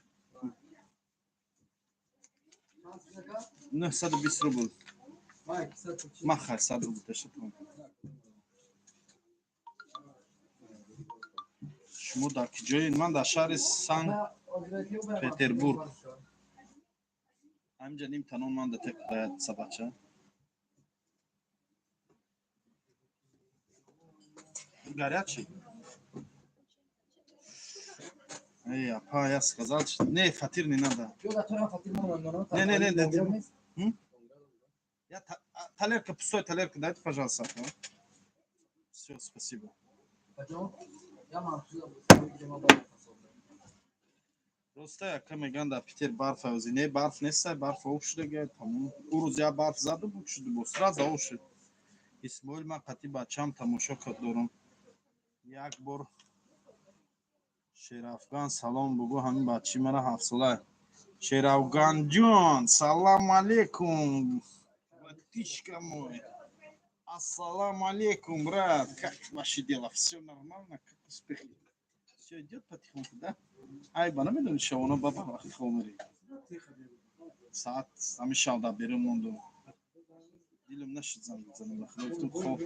920 рубл. Махай, 100 рубл ташаккур. Шумо дар ки ҷои? Ман дар шаҳри Санкт Петербург. Ҳаминҷа ним танон ман датек бояд сабача. Горячий. Эй, апа, я сказал, что не, фатир не надо. Не, не, не, не. Я тарелка, пустой тарелка дайте, пожалуйста. Все, спасибо. Роста, яка меган, дар Питер барф аёзи. Не, барф нестай, барф об шудага, тамом. Ӯ рӯз як барф заду, бук шуду, бо сразу об шуд. Исмоил, ман қатъи бачаам тамошо дорам. Як бор Шерафган салом бугӯ, ҳамин бачаи мара ҳафтсола. Шерафганҷон, салам алейкум, братишка мой. Ассалам алейкум, брат. Как ваши дела? Все нормально? Как успехи? Все идет потихоньку, да? Ай, ба намедони, шавона баба вақти хоб мерӣ. Саат ҳамин шав дар берун монду. Дилам нашуд занг бизанам, ба худо, гуфтам хоб.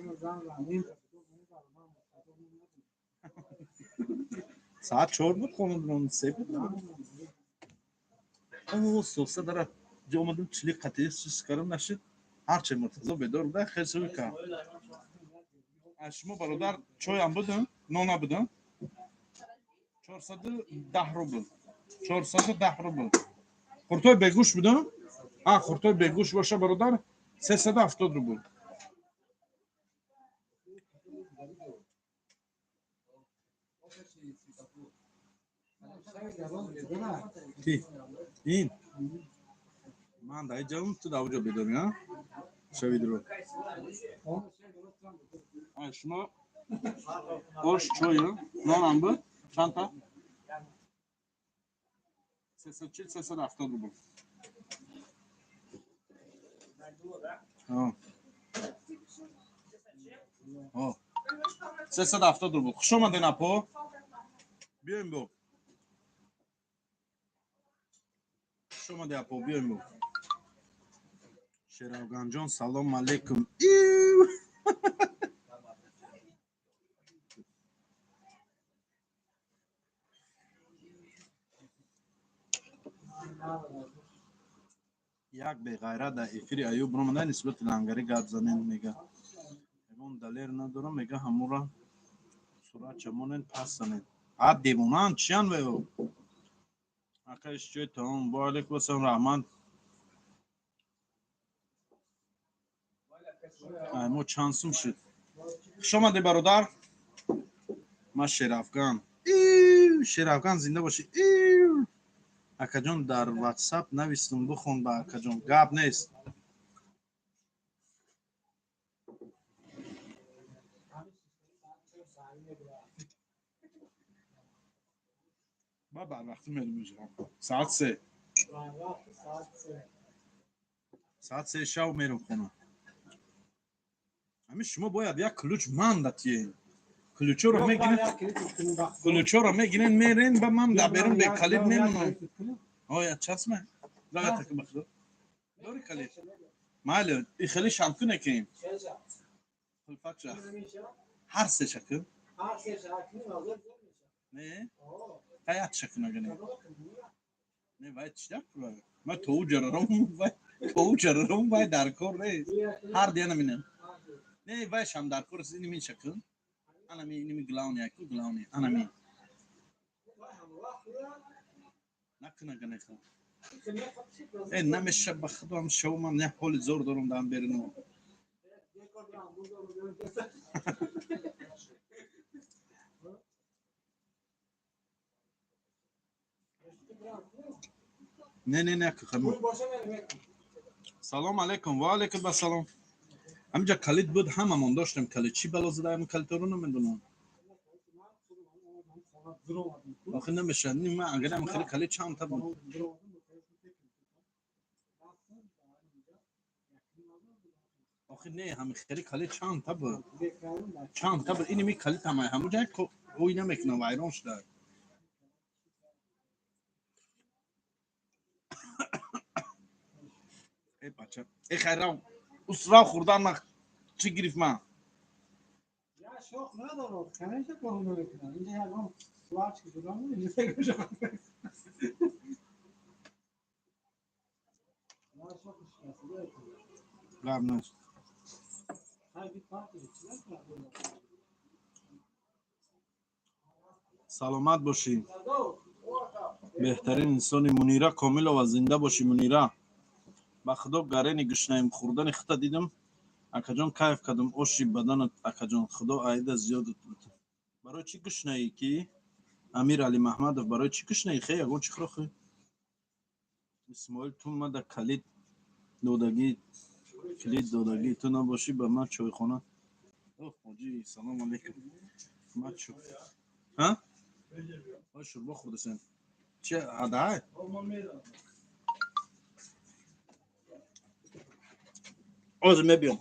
Саат 4 буд хонадон, 3 буд. О, соса дара ҷо омадам, чили қатъи сус кардам, нашуд. Ҳарче Муртазо бедор буда, хел суй кард. Аз шумо, бародар, чойам будам, нона будам. 410 рубл. 410 рубл. Хуртои бегӯшт будам? А, хуртои бегӯшт боша, бародар, 370 рубл. Ки? Ин? Ман дар ҷавм, ту дар оҷо бедорӣ, а? Шави дуро. Ай, шумо ош, чою, нонам буд? Чандта? 340, 370 рубл. 370 рубл. Хуш омаден, апо. Биёем бо. Хуш омади, апо, биёем бо. Шеравганҷон, салом алейкум. Ив! Як беғайрат дар эфири Аюб ромада, нисбати лангарӣ гап занен, мега. Ягон далер надорам, мега, ҳамура суратча монен, пас занен. А девонаанд, чиян вео? Ака, ишҷои таом. Бо алейкум ассалом, раҳмат. Ай, мо чанд сум шуд? Хуш омадӣ, бародар. Ман Шерафган. Шерафган, зинда бошӣ. Акаҷон, дар ватсап навистум, бихон ба акаҷон. Гап нест. Ба барвақтӣ мерем иҷро. Соат 3. Соат 3 шав мерем хона. Ҳамин шумо бояд як ключ ман датиен. Ключоро мегирен, ключоро мегирен, мерен, ба ман дар берун бе калид мемонам. Оя часма? Рағата ки бахудо. Дори калид. Майли, и хеле шам куне ки. Хулфакша. Ҳар се шакл. Не? Таят шакл нагане. Не, вай чӣ дар кор? Ма тоу ҷараром, вай тоу ҷараром, вай дар кор нест. Ҳар дия наминам. Не, вай шам дар кор аст, ини мин шакл. Анами иними главный, яку главный. Анами. Накуна ганеха. Э, намеша, ба худо, ам шав ман як ҳоли зор дорам дар беруну. Не, не, не, хадмат. Салом алейкум, ва алейкум ассалом. Ҳаминҷа калид буд, ҳамамон доштем калид. Чӣ бало задаем калидро, намедонам. Охи намеша, ман агарам хеле калид чанд та буд. Охи не, ҳами хеле калид чанд та буд. Чанд та буд. Иними калид ҳамай ҳамуҷа ҳуй намекунам, вайрон шуда. Э бача, э хайрав, усрав хӯрдан ма чӣ гирифт ман? Я шох надорад, конечно, кор намекунад. Инҷа ягон сварчки шуда инҷа. Гап нест. Саломат бошӣ. Беҳтарин инсони Мунира Комилова, зинда бошӣ, Мунира. Ба худо, гарени гушнаем хӯрдани хита дидам, акаҷон, кайф кардам. Оши баданат, акаҷон, худо аида зиёдат. Барои чӣ гушнаӣ ки? Амир Али Маҳмадов, барои чӣ гушнаӣ? Хе, ягон чӣ хӯрохӣ. Исмоил, ту мада калид додагӣ, калид додагӣ ту набошӣ, ба ман чойхона. Ҳоҷӣ, салом алейкум. Ма чо ҳа ой шӯрбо хӯрдасем. Чи адай? Ҳозир мебиём.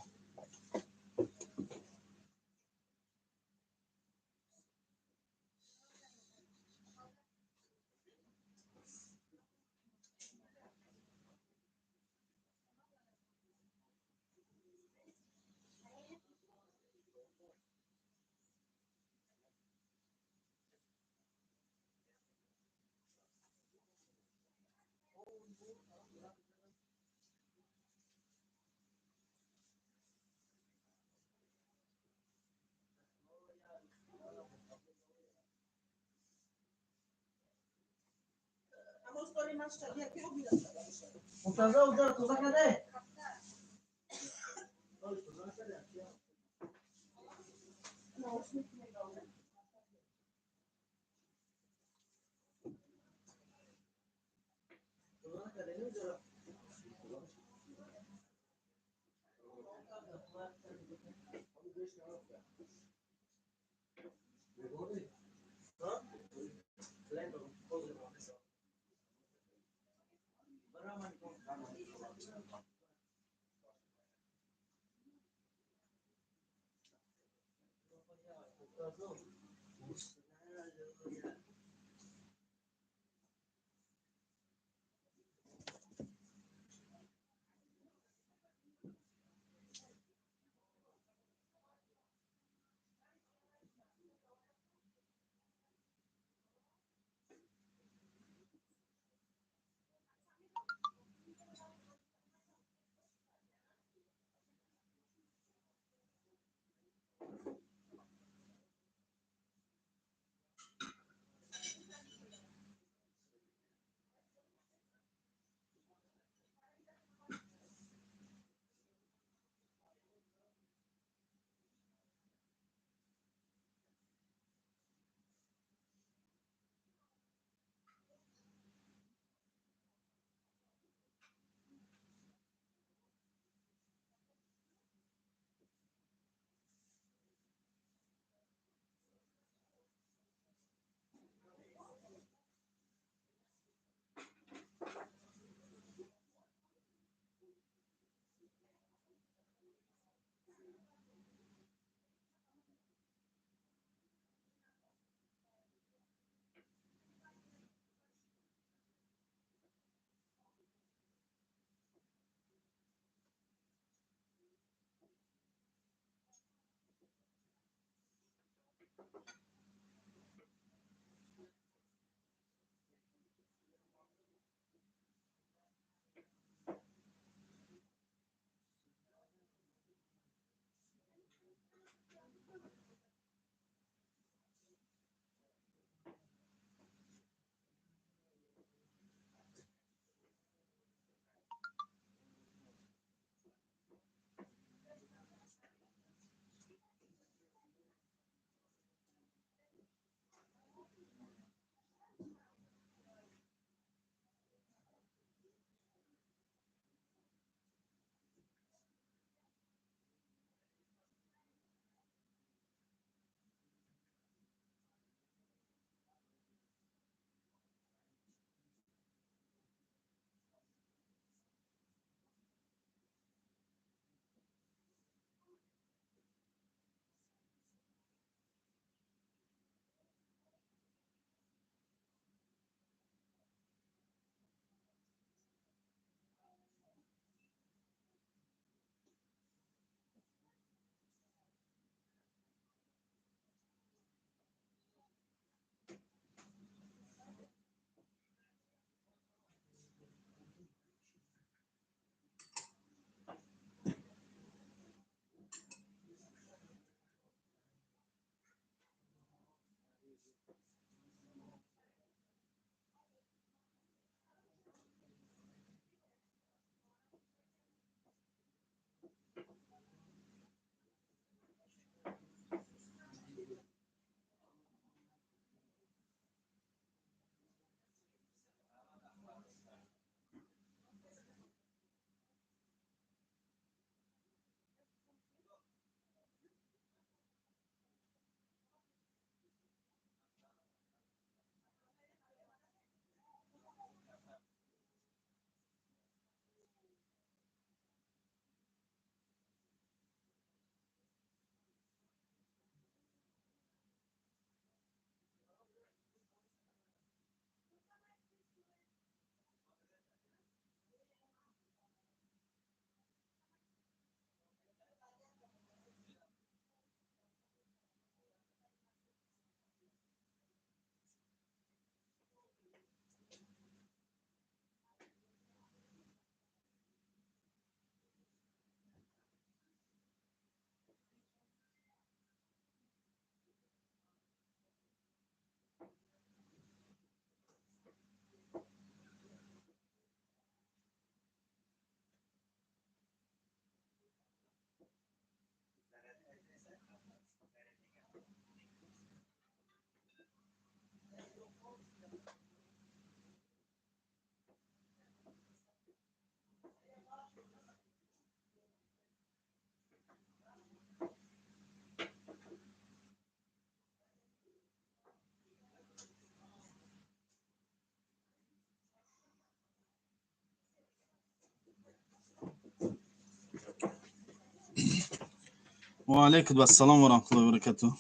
Ва алайкум ассалом ва раҳматуллоҳи ва баракатуҳ.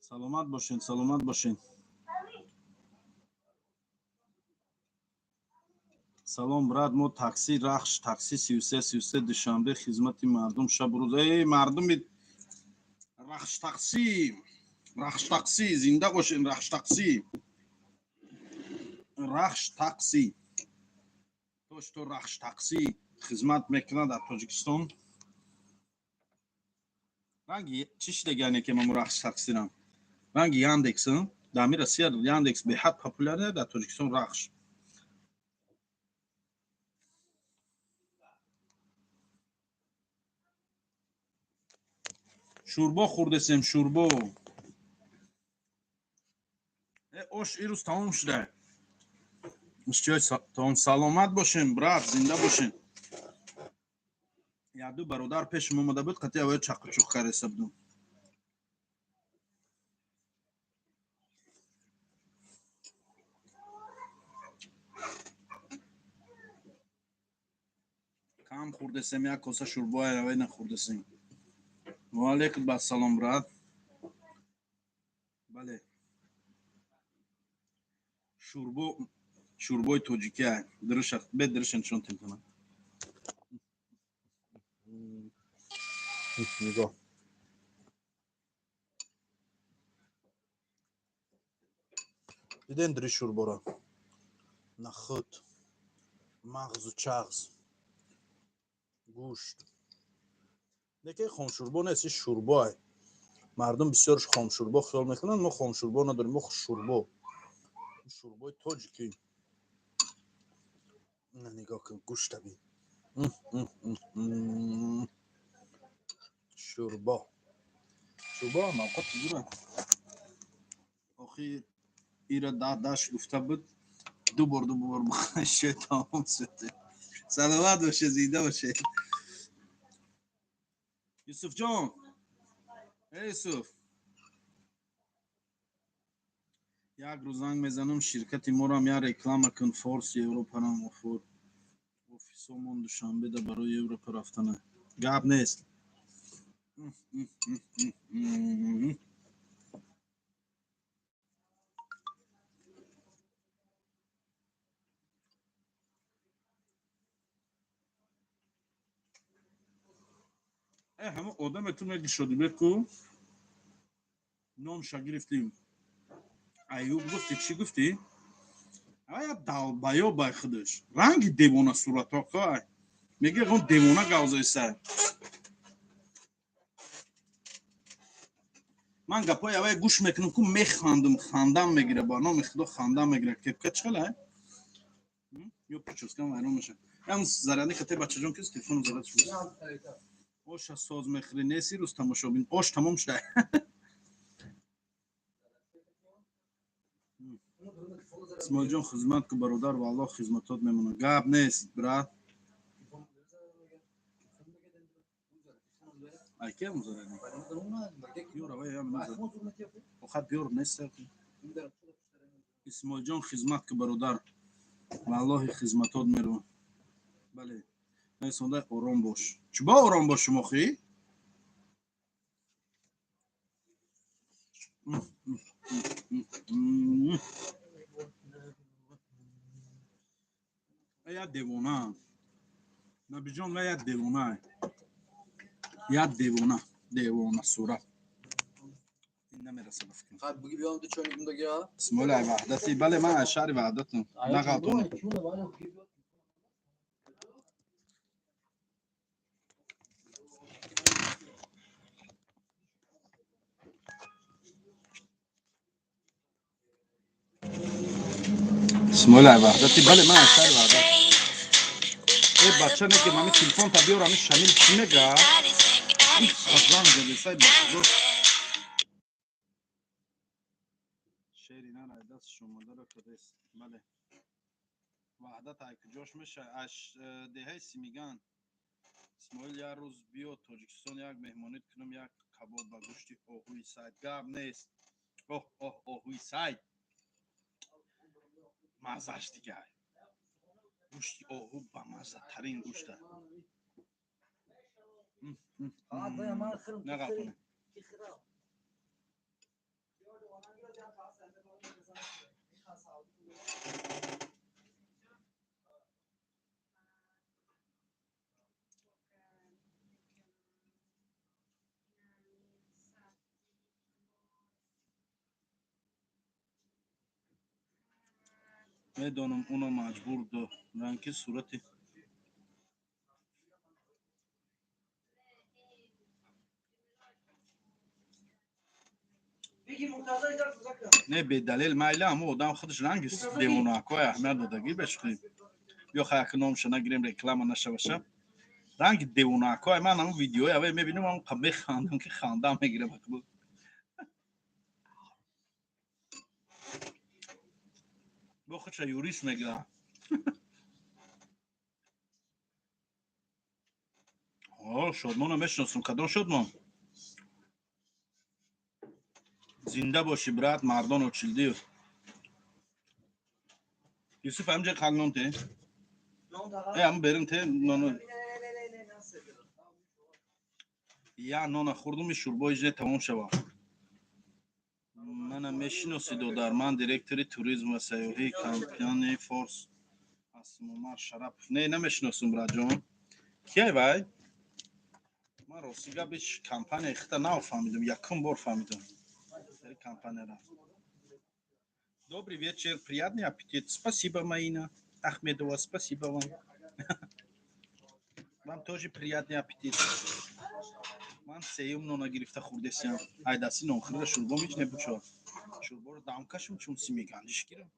Саломат бошед, саломат бошед. Салом, брат, мо такси Рахш, такси 33 33 Душанбе, хизмати мардум шаб рӯз. Эй, мардуми Рахш такси, Рахш такси, зинда бошед, Рахш такси. Рахш такси. То что Рахш такси хизмат мекунад дар Тоҷикистон. Ранги чӣ шидагиане ки мамо Рахш таксирам? Ранги Яндекс, дар ами Россия Яндекс беҳад популяр, дар Тоҷикистон Рахш. Шӯрбо хӯрдесем, шӯрбо. Ош ирӯз тамом шуда. Тамом, саломат бошем, брат, зинда бошем. Як ду бародар пешам омада буд, қатъи аввал чақу-чуқ кареса будум. Кам хӯрдесем, як коса шӯрбо айравай нахӯрдесем. Ва алайкум ассалом, брат. Бале. Шӯрбо, шӯрбои тоҷикия. Дурӯша бе, дурӯша нишон тем. Нигоҳ. Дидем дурӯи шӯрборо? Нахӯд, мағзу чағз, гӯшт. Неке хомшӯрбо нест, ин шӯрбоа. Мардум бисёрш хомшӯрбо хиёл мекунанд. Мо хомшӯрбо надорем, мо шӯрбо, шӯрбои тоҷикӣ. Нигоҳ кун, гӯшта бин. Шӯрбо, шӯрбо мавқати дура. Охир ира даш гуфта буд, ду бор, ду бор бихӯред, тамом шуд. Саломат боше, зинда боше. Юсуфҷон, э Юсуф, як рӯз занг мезанам, ширкати морам як реклама кун. Форс Европарам офур офисомон Душанбеда барои Европа рафтана. Гап нест. Э, ҳама одаме ту меги, Шодибек, ку номша гирифтим, Аюб гуфти, чӣ гуфтӣ? Ая долбоёб бай худаш ранги девона суратока меги, ягон девона гавзаиса. Ман гапҳои авай гӯш мекунам ку, механдам, хандам мегира, ба номи Худо, хандам мегира. Кепка чӣ хела ё прическам вайрон меша. Ям зарядник те, бачаҷон, кис телефону заряд шуд. Оша соз мехӯри, неси рӯз тамошобин, ош тамом шуда. Исмоилҷон, хизмат ку, бародар, валлоҳ хизматот мемонад. Гап нест, брат. Айкем зарядник биёр, авай охат биёр, нест. Исмоилҷон, хизмат ку, бародар, валлоҳи хизматот меравам. Бале, нависонда, ором бош. Чӯба ором бошум охӣ? Як девона, Набиҷон, ва як девона, як девона, девона сурат намераса ба фикрам. Исмоил ай Ваҳдати? Бале, ман аз шаҳри Ваҳдатам, нағалтонем. Исмоил ай Ваҳдати? Бале, ман аз шаҳри Ваҳдат. Э, бача, неки мами телефонта биёр. Ами Шамил чӣ мега? Занг задесай, ба Худо. Шери нар ай дастш омадара кадест. Бале, Ваҳдат ай куҷош меша? Аш деҳаи Симиган. Исмоил, як рӯз биё Тоҷикистон, як меҳмонит кунам, як кабоб ба гӯшти оҳуи сайд. Гап нест. Оҳ, оҳ, оҳуи сайд маззаш дигар. Гӯшти оҳу бамаззатарин гӯшта. Нағалтоне. Медонам, уно маҷбур доранд, ки сурати не бедалел майла. Ҳамо одам худаш ранги девонаакҳои аҳамият додагӣ бешухӣ. Ё хаяк номша нагирем, реклама нашаваша. Ранги девонаакҳои ман ҳамн видеои аввал мебинам, ҳам механдам, ки хандам мегирам. Бо худша юрист мегирам. Шодмонро мешиносам. Кадом Шодмон? Зинда бошӣ, брат. Мардон Очилдиев. Юсуф, ҳамҷа қак нон те. Э, ҳам берин те ноно. Я нона хӯрдум, шӯрбои же тамом шава. Мана мешиноси, додар? Ман директори туризм ва сайёҳии компанияи Форс ҳастам, Умар Шарапов. Не, намешиносум, братҷон. Кияй вай? Ман рости гап ҳеч компанияи хита нафаҳмидам, якум бор фаҳмидам компанияра. Добрый вечер, приятный аппетит. Спасибо, Маина Ахмедова, спасибо вам. Вам тоже приятный аппетит. Ман сеюм нона гирифта хӯрдесиям. Ай дасти нонхӯрда шӯрбо мич небучо. Шӯрборо дам кашам, чун симиганҷиш гирам.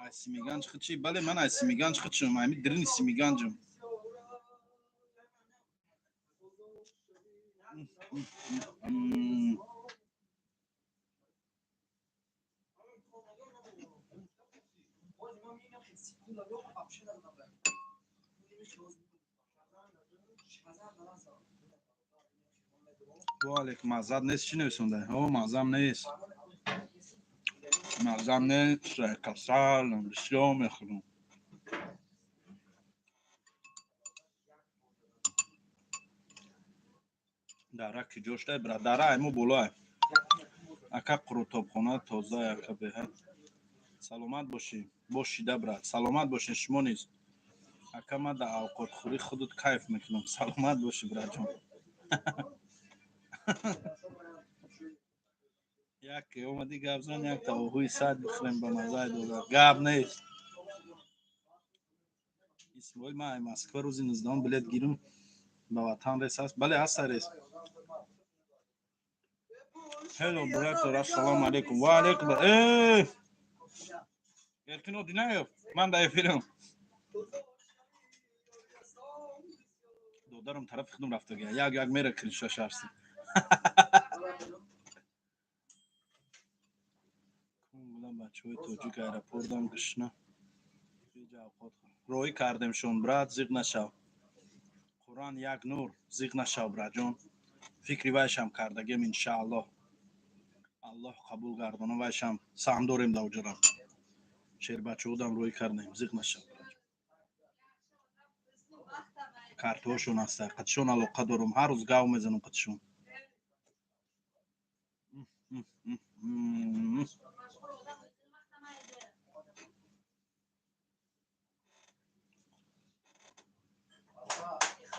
Ай симиганҷ хичи? Бале, ман ай симиганҷ хичам, ами дирини симиганҷам. Ваалейкум. Маззат нест, чӣ нависонда? О, маззам нест, маззам нест, касал, бисёр мехӯрам. Дара ки ҷоштай, бра? Дара айму болоай, ака. Қурутобхона тоза, ака, беҳад. Саломат бошӣ, бошида, брат, саломат бошед шумо низ. Ака, ман дар авқотхӯрӣ худут кайф мекунам. Саломат бошӣ, братҷон. Як омадӣ, гап зан, як тавоҳуи сад бихӯрем, ба маззаи додар. Гап нест, Исмоил. Ман Москва рӯзи 19-ум билет гирим, ба ватан рейс ҳаст? Бале, ҳаста рейс. Hello, brother, ассалому алайкум. Ва алайкум. Э! Эркин Одинаев, ман дар эфирам. Додарам тарафи худум рафтага. Як як мера крыша шарси. Кун бачаҳои тоҷик аэропортам гушна. Роҳӣ кардемшон, брат, зиқ нашав. Қуръан як нур, зиқ нашав, братҷон. Фикри вайшам кардагем, иншааллоҳ. Аллоҳ қабул гардона, вайшам саҳм дорем дар уҷара. Шербачаҳодам рӯй кардем, зиқ нашав. Картҳошон ҳаста, қатишон алоқа дорум, ҳар рӯз гав мезанам қатишон.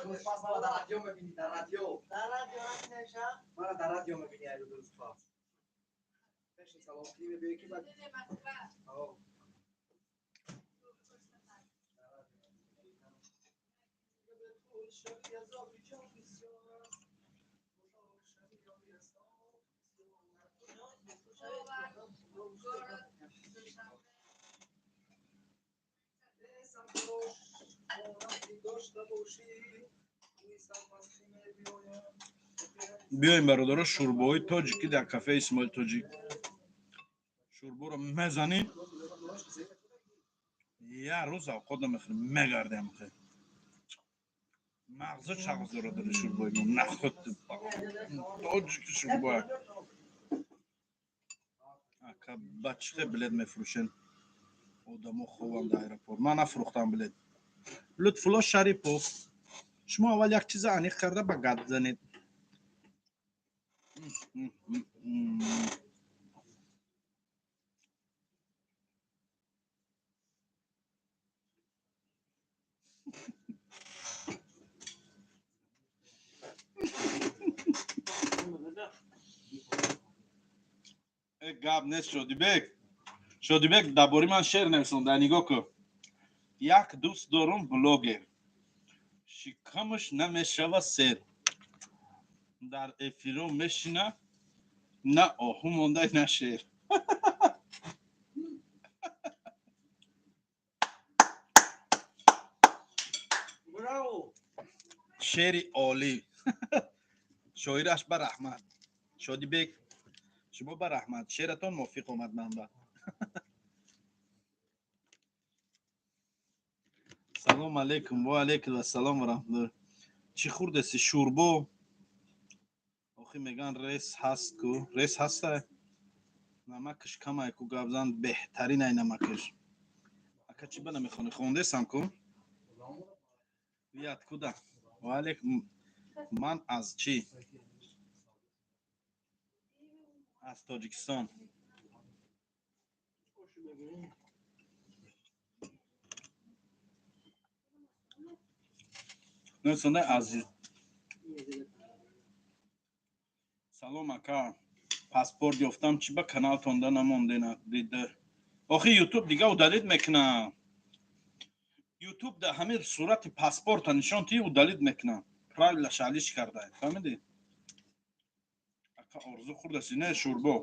در رادیو میبینی، در رادیو، در رادیو مرا در رادیو میبینی. ای روز پس بشین، سلام کنی، بگی که بعد. آه. Биёем, бародаро, шӯрбоҳои тоҷикӣ дар кафеи Исмоил Тоҷик. Шӯрборо мезанем, як рӯз авқот намехӯрем, мегардем. Мағзу чағз дорад дар шӯрбои мо, нахӯд тоҷики шӯрбоя. Ака, ба чӣ билет мефурӯшен? Одамо хованд дар аэропорт. Ман нафурӯхтам билет. Лутфулло Шарипов, шумо аввал як чиза аниқ карда ба гап занед. Гап нест, Шодибек. Шодибек дар бораи ман шеър нависонда, нигоҳ кун. Як дӯст дорум, блогер, шикамаш намешава сер, дар эфиро мешина, на оҳу монда, на шер. Браво! Шеъри олӣ. Шоираш ба раҳмат. Шодибек, шумо ба раҳмат, шеъратон мувофиқ омад манба. Салом алейкум. Ва алейкум ассалом ва раҳматуллоҳ. Чӣ хӯрдеси? Шӯрбо. Охи, меган, рейс ҳаст ку, рейс ҳаста, намакаш камай ку. Гапзан, беҳтарин ай намакаш. Ака, чӣ ба намехонӣ? Хондесам ку. Вы откуда? Ва алейкум. Ман аз чӣ? Аз Тоҷикистон. Нӯсонда азиз. Салом ака. Паспорт ёфтам, чӣ ба каналтонда намондена дида. Охи Ютуб дига удалить мекуна. Ютуб да ҳамин сурати паспорта нишон ти удалить мекуна. Правила шалиш карда. Фаҳмидӣ? Ака орзу хурдаси, не шӯрбо.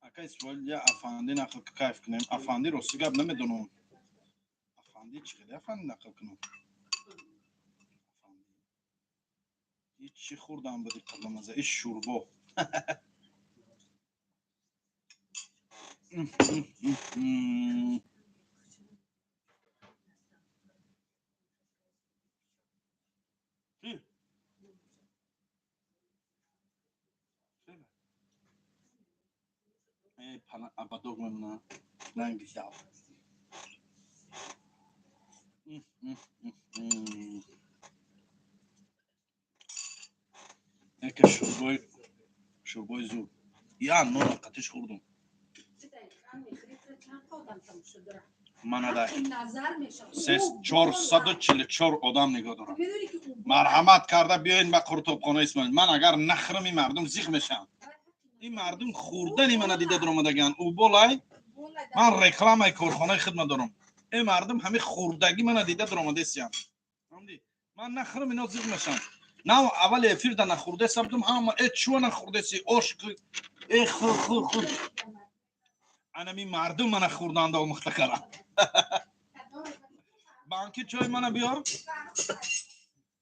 Ака Исмоил я афанди нақл кайф кунем. Афанди рости гап намедонам. Афанди чӣ хеле афанди нақл кунам? Афанди. Чӣ хурдам буди қабламаза? Иш шӯрбо. Абадог мемона. Ранги сав. Яке шӯрбои зур. Я нона қатиш хӯрдум. Манадай. 444 одам нигоҳ дорам. Марҳамат карда биёен ба Қуртобхона Исмоил. Ман агар нахӯрам ин мардум зиқ мешаванд. Ин мардум хӯрдани мана дида даромадаган. Уболай ман рекламаи корхонаи хидмат дорам. Ин мардум ҳамин хӯрдагӣ мана дида даромадесиянд. Фаҳмидӣ? Ман нахӯрам ино зиқ мешаванд. Нав аввали эфирда нахӯрдеса будум, ҳама э чӯ нахӯрдеси ош э хӯр хӯр хӯр. Анами мардум мана хӯрданда омӯхта кардам. Банки чой мана биёр.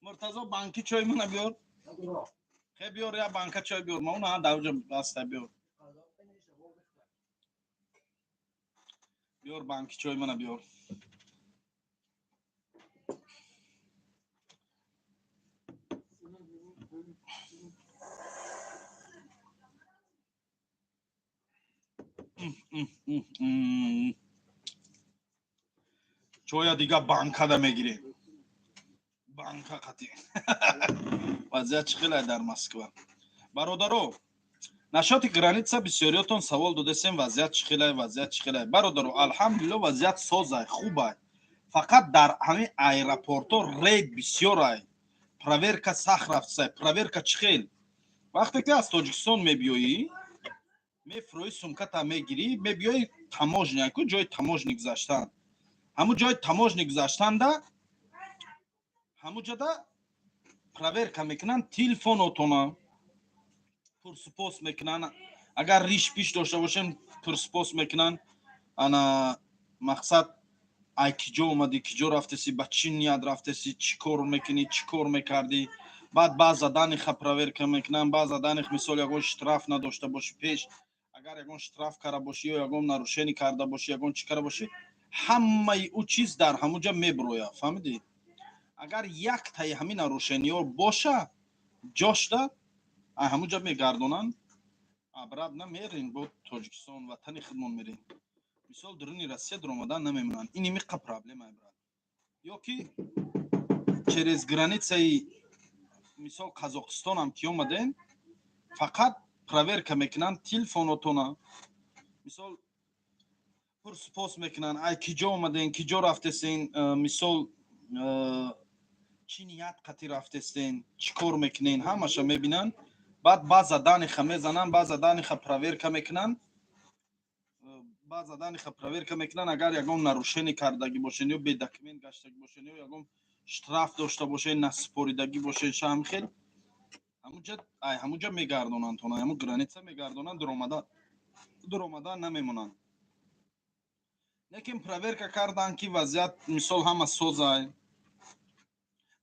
Муртазо банки чой мана биёр. Хе биёр я банка чой биёр. Ма уна дар уҷа баста биёр. Биёр банки чой мана биёр. Чоя дига банкада мегирем. Банка қатӣ. Вазъият чӣ хеле дар Москва. Бародаро, нашоти граница бисёриётон савол додесем вазъият чӣ хеле, вазъият чӣ хеле. Бародаро, алҳамдулилло вазъият созай, хубай. Фақат дар ҳамин аэропорто рейд бисёрай. Проверка сахт рафтсай. Проверка чӣ хел? Вақте ки аз Тоҷикистон мебиёӣ, мефурӯӣ сумката мегирӣ, мебиёӣ таможня, ку ҷои таможни гузаштан. Ҳамун ҷои таможни гузаштанда ҳамун ҷода проверка мекунанд телефонотона, пурсупос мекунанд. Агар риш пиш дошта бошем, пурсупос мекунанд. Ана мақсад ай киҷо омадӣ, киҷо рафтеси, ба чӣ ният рафтеси, чӣ кор мекунӣ, чӣ кор мекардӣ. Баъд баъза даниха проверка мекунанд, баъза даних мисол ягон штраф надошта бошӣ пеш, агар ягон штраф карда бошӣ ё ягон нарушение карда бошӣ, ягон чӣ карда бошӣ, ҳамаи ӯ чиз дар ҳамун ҷа меброяд. Фаҳмидӣ? Агар яктаи ҳамин нарушениҳо боша, ҷошда ҳамун ҷа мегардонанд, обратно мерем бо Тоҷикистон, ватани худмон мерем. Мисол дуруни Россия дуромадан намемонанд. Ин имиқа проблема, брат. Ё ки через границаи мисол Қазоқистонам ки омадем, фақат проверка мекунанд телефонотона. Мисол пурсупос мекунанд, ай киҷо омаден, киҷо рафтесен, мисол чӣ ният қатӣ рафтесен, чӣ кор мекунен, ҳамаша мебинанд. Баъд баъза даниха мезананд, баъза даниха проверка мекунанд. Баъза даниха проверка мекунанд, агар ягон нарушение кардагӣ бошен ё бедокумент гаштагӣ бошен ё ягон штраф дошта бошен, насупоридагӣ бошен, шаҳам хел ҳамунҷа мегардонанд тона, ҳамун граница мегардонанд, дуромада намемонанд. Лекин проверка карданд ки вазъият мисол ҳама созай.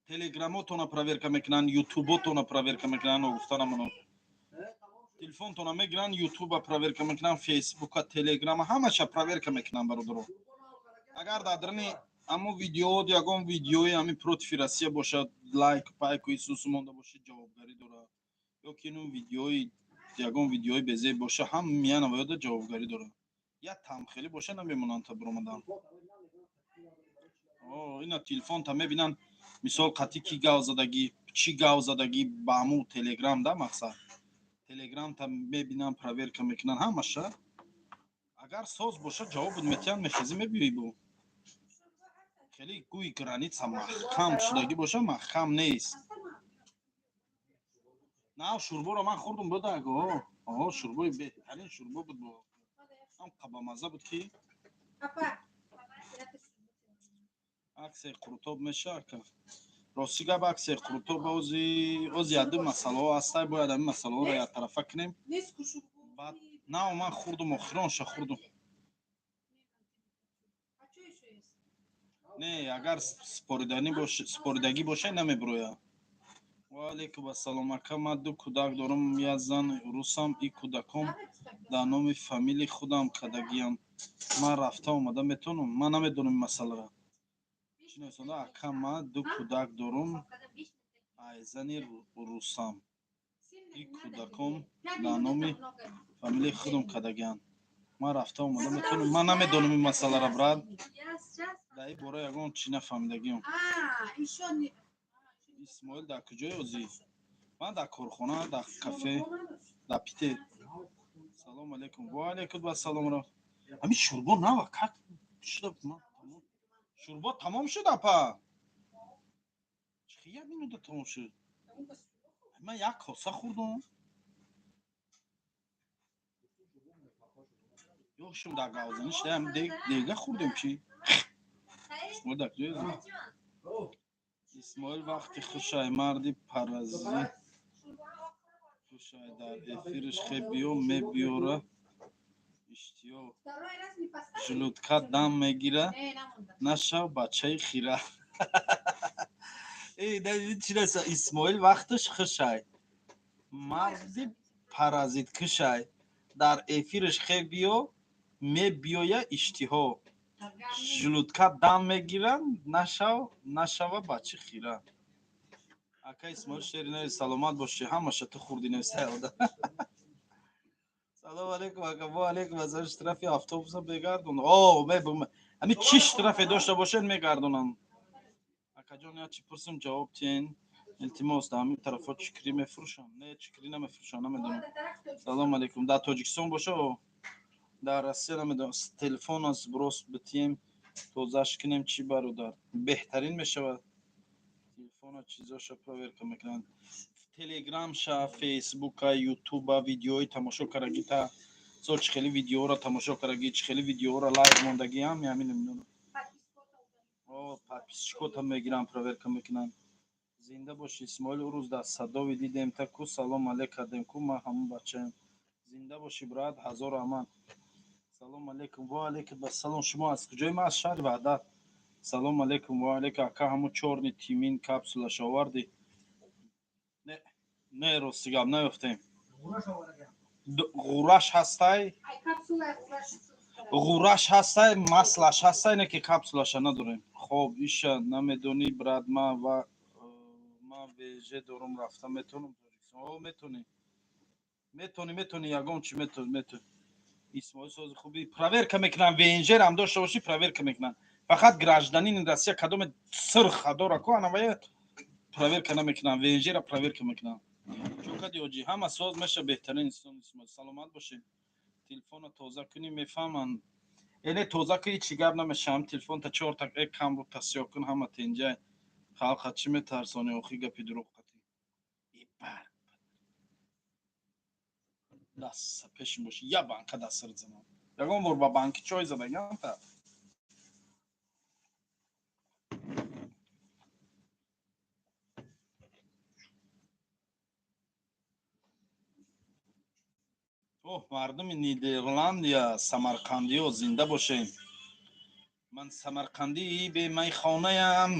Телеграмотона проверка мекунанд, ютуботона проверка мекунанд, гуфтанамоно. Телефонтона мегиранд, ютуба проверка мекунанд, фейсбука, телеграма, ҳамаша проверка мекунанд, бародаро. Агар дар даруни ҳамун видео ягон видеои ҳамин против Россия бошад, лайк, пайку исусу монда бошад, ҷавобгарӣ дорад. Ё ки ину видеои ягон видеои безеб боша, ҳам миянавояда ҷавобгарӣ дорад. Я тамхелӣ боша намемонанд та биромадан. Ина телефонта мебинанд, мисол қатъи ки гав задагӣ, чӣ гав задагӣ ба ҳамун телеграм да мақсад. Телеграмта мебинан, проверка мекунан ҳамаша. Агар соз боша, ҷавобут метиҳанд, мехезӣ, мебиёӣ. Бо хеле гӯи граница маҳкам шудагӣ боша, маҳкам нест. На, шӯрборо ман хӯрдум, буда. О, шӯрбои беҳтарин шӯрбо буд, бо ҳам қабамаза буд ки. Аксияи Қурутоб меша, ака? Рости гап, аксияи Қурутоб ози яду масъалаҳо ҳастай, бояд ҳамин масъалаҳоро яктарафа кунем. Баъд нав ман хӯрдум, охиронша хӯрдум. Не, агар споридагӣ боша, намебирояд. Ва алейкум ассалом, ака. Ман ду кӯдак дорам, як зан русам. И кӯдаком дар номи фамилии худам кардагиам. Ман рафта омада метавонам? Ман намедонам ин масъаларо. Чӣ нависонда? Ака, ман ду кӯдак дорам, ай зани русам. И кӯдаком дар номи фамилияи худам кардагианд. Ман рафта омада метавонам? Ман намедонам ин масъаларо, брат. Дар ин бора ягон чӣ нафаҳмидагиам. Исмоил, дар куҷои озӣ? Ман дар корхона, дар кафе, дар Питер. Салому алейкум. Ва алейкум ассалом. Ҳамин шӯрбо нава как шуда? Шӯрбо тамом шуд, апа? Чӣ, як минута тамом шуд? Ман як коса хӯрдум. Ёшум дар гавзанӣ шуда, дега хӯрдем. Чӣ, Исмоил, дар куҷои? Исмоил, вақти хушай, марди парази хушай. Дар эфириш хе биё, мебиёра иштиё, желудка дам мегира. Нашав бачаи хира. Чи Исмоил, вақташ хушай, марди паразиткушай. Дар эфириш хе биё, мебиёя иштиҳо, желудка дам мегира. Нашав, нашава бачи хира. Ака Исмоил, шери нави, саломат бошӣ. Ҳамаша ту хурди, нависаода. Салому алейкум, ака. Во алейкум ассалом. Штрафи автобуса бегардон? О, ҳами чӣ штрафе дошта бошед, мегардонанд. Акаҷон, як чӣ пурсим, ҷавоб тиҳен, илтимос. Дар ҳамин тарафҳо чикрӣ мефурӯшам? Не, чикрӣ намефурӯшам, намедонам. Салому алейкум. Дар Тоҷикистон боша, дар Россия намедонам. Телефон сброс битием, тозаш кунем, чӣ, бародар, беҳтарин мешавад. Телефона, чизоша проверка мекунанд, Телеграмша, Фейсбука, Ютуба, видеои тамошо карагита. Со чӣ хели видеоро тамошо карагӣ, чӣ хели видеоро лайк мондагӣ, ҳами ҳамин намедонам. О, подписчикота мегиранд, проверка мекунанд. Зинда боши, Исмоил. Ӯ рӯз дар Садови дидем та ку, салом алейк кардем ку. Ман ҳамон бачаем. Зинда бошӣ, брат, ҳазор раҳмат. Салом алейкум. Ва алейкум ассалом. Шумо аз куҷои? Ман аз шаҳри Ваҳдат. Салом алейкум. Ва алейкум. Ака, ҳамун чёрный тмин капсулаш овардӣ? Не, не, рости гап, наёфтем. Ғураш ҳастай, ғураш ҳастай, маслаш ҳастай, не ки капсулаша надорем. Хоб, иша намедонӣ, брат. Ма ва ма ВНЖ дорум, рафта метавонам Тоҷикистон? О, метонӣ, метонӣ, метонӣ, ягон чи метонӣ, метонӣ. Исмоил, сози хуби? Проверка мекунам. ВНЖ-рам дошта бошӣ, проверка мекунам. Фақат гражданини Россия кадоме сирха дора ку, анавая проверка намекунам, ВНЖ-ра проверка мекунам. Чӯкади оҷӣ, ҳама соз меша. Беҳтарин инсон, Исмоил, саломат бошед. Телефона тоза кунӣ, мефаҳманд. Эне тоза кунӣ, чӣ гап намешавам. Телефонта чорта э камру тасиё кун, ҳама тенҷай. Халқа чӣ метарсонӣ охи, гапи дурӯғ қатӣ? Ибар даста пешин боши, я банка дастсарат занам. Ягон бор ба банки чой задагиам та? Оҳ, мардуми Нидерландия, самарқандиё, зинда бошем. Ман самарқандии бемайхонаям.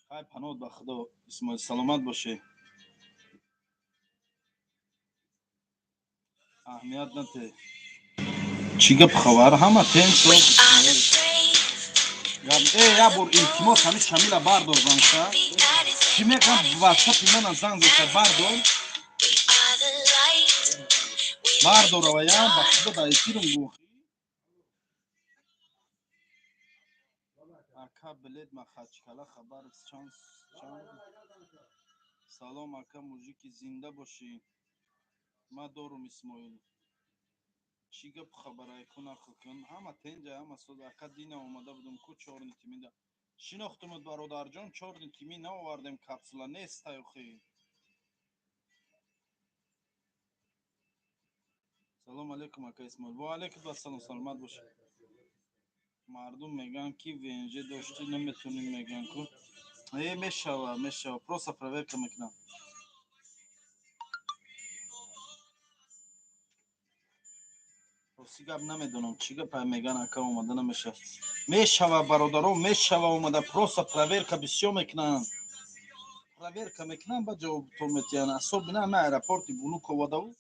Хай, паноҳ ба Худо, Исмоил, саломат бошӣ. Аҳамият нате, чӣ гап, хабар, ҳама тен. Э, як бор, илтимос, ҳами Шамила бардор занша. Чӣ мекам, ватсапи мана занг зеша, бардор, бардор. Авая, ба Худо, дар эфирм гӯхӣ. Ака, билет Махачкала хабар чанд чанд? Салом, ака, мужики, зинда бошӣ. Ма дорум, Исмоил. Чӣ гапу хабарай, ку нақл кун? Ҳама тенҷа, ҳама соз. Ака, дина омада будум ку, чорни тимида шинохтумуд, бародарҷон. Чорни тими наовардем, капсула нестай охи. Салом алейкум, ака Исмоил. Ва алейкум ассалом, саломат бошед. Мардум мегӯянд, ки ВНЖ доштӣ, наметонем, мегӯянд ку. Э, мешава, мешава, просто проверка мекунам. Рости гап, намедонам, чӣ гапа мегӯянд, ака, омада намешава. Мешава, бародаро, мешава омада, просто проверка бисёр мекунанд. Проверка мекунанд, ба ҷавобтон метиҳанд. Особенно ами аэропорти Внуковадаву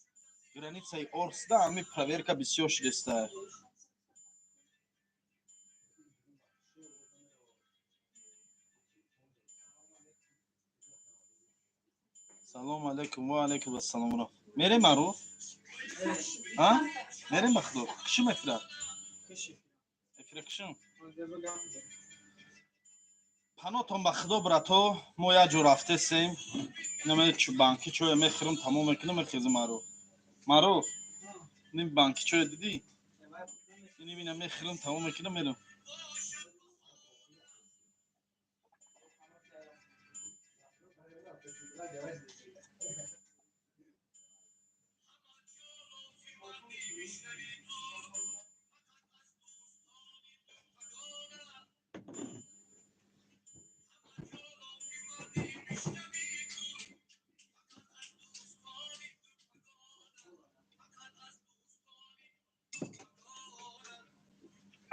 границаи Орсда ами проверка бисёр шудеста. Салому алейкум. Ва алейкум ассалом. Мерем, маруф, а мерем, ба худо, кишим эфира. Эфира кишим. Панотон ба худо, брато, мо як ҷо рафтесем. Инаме банки чоя мехӯрам, тамом мекунам, мехезам. Маруф, маруф, ним банки чоя дидӣ? Иним ина мехӯрам, тамом мекунам, мерам.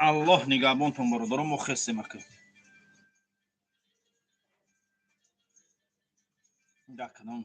Аллоҳ нигаҳбонтон, бародаро, мо хестем, ака. Даканон.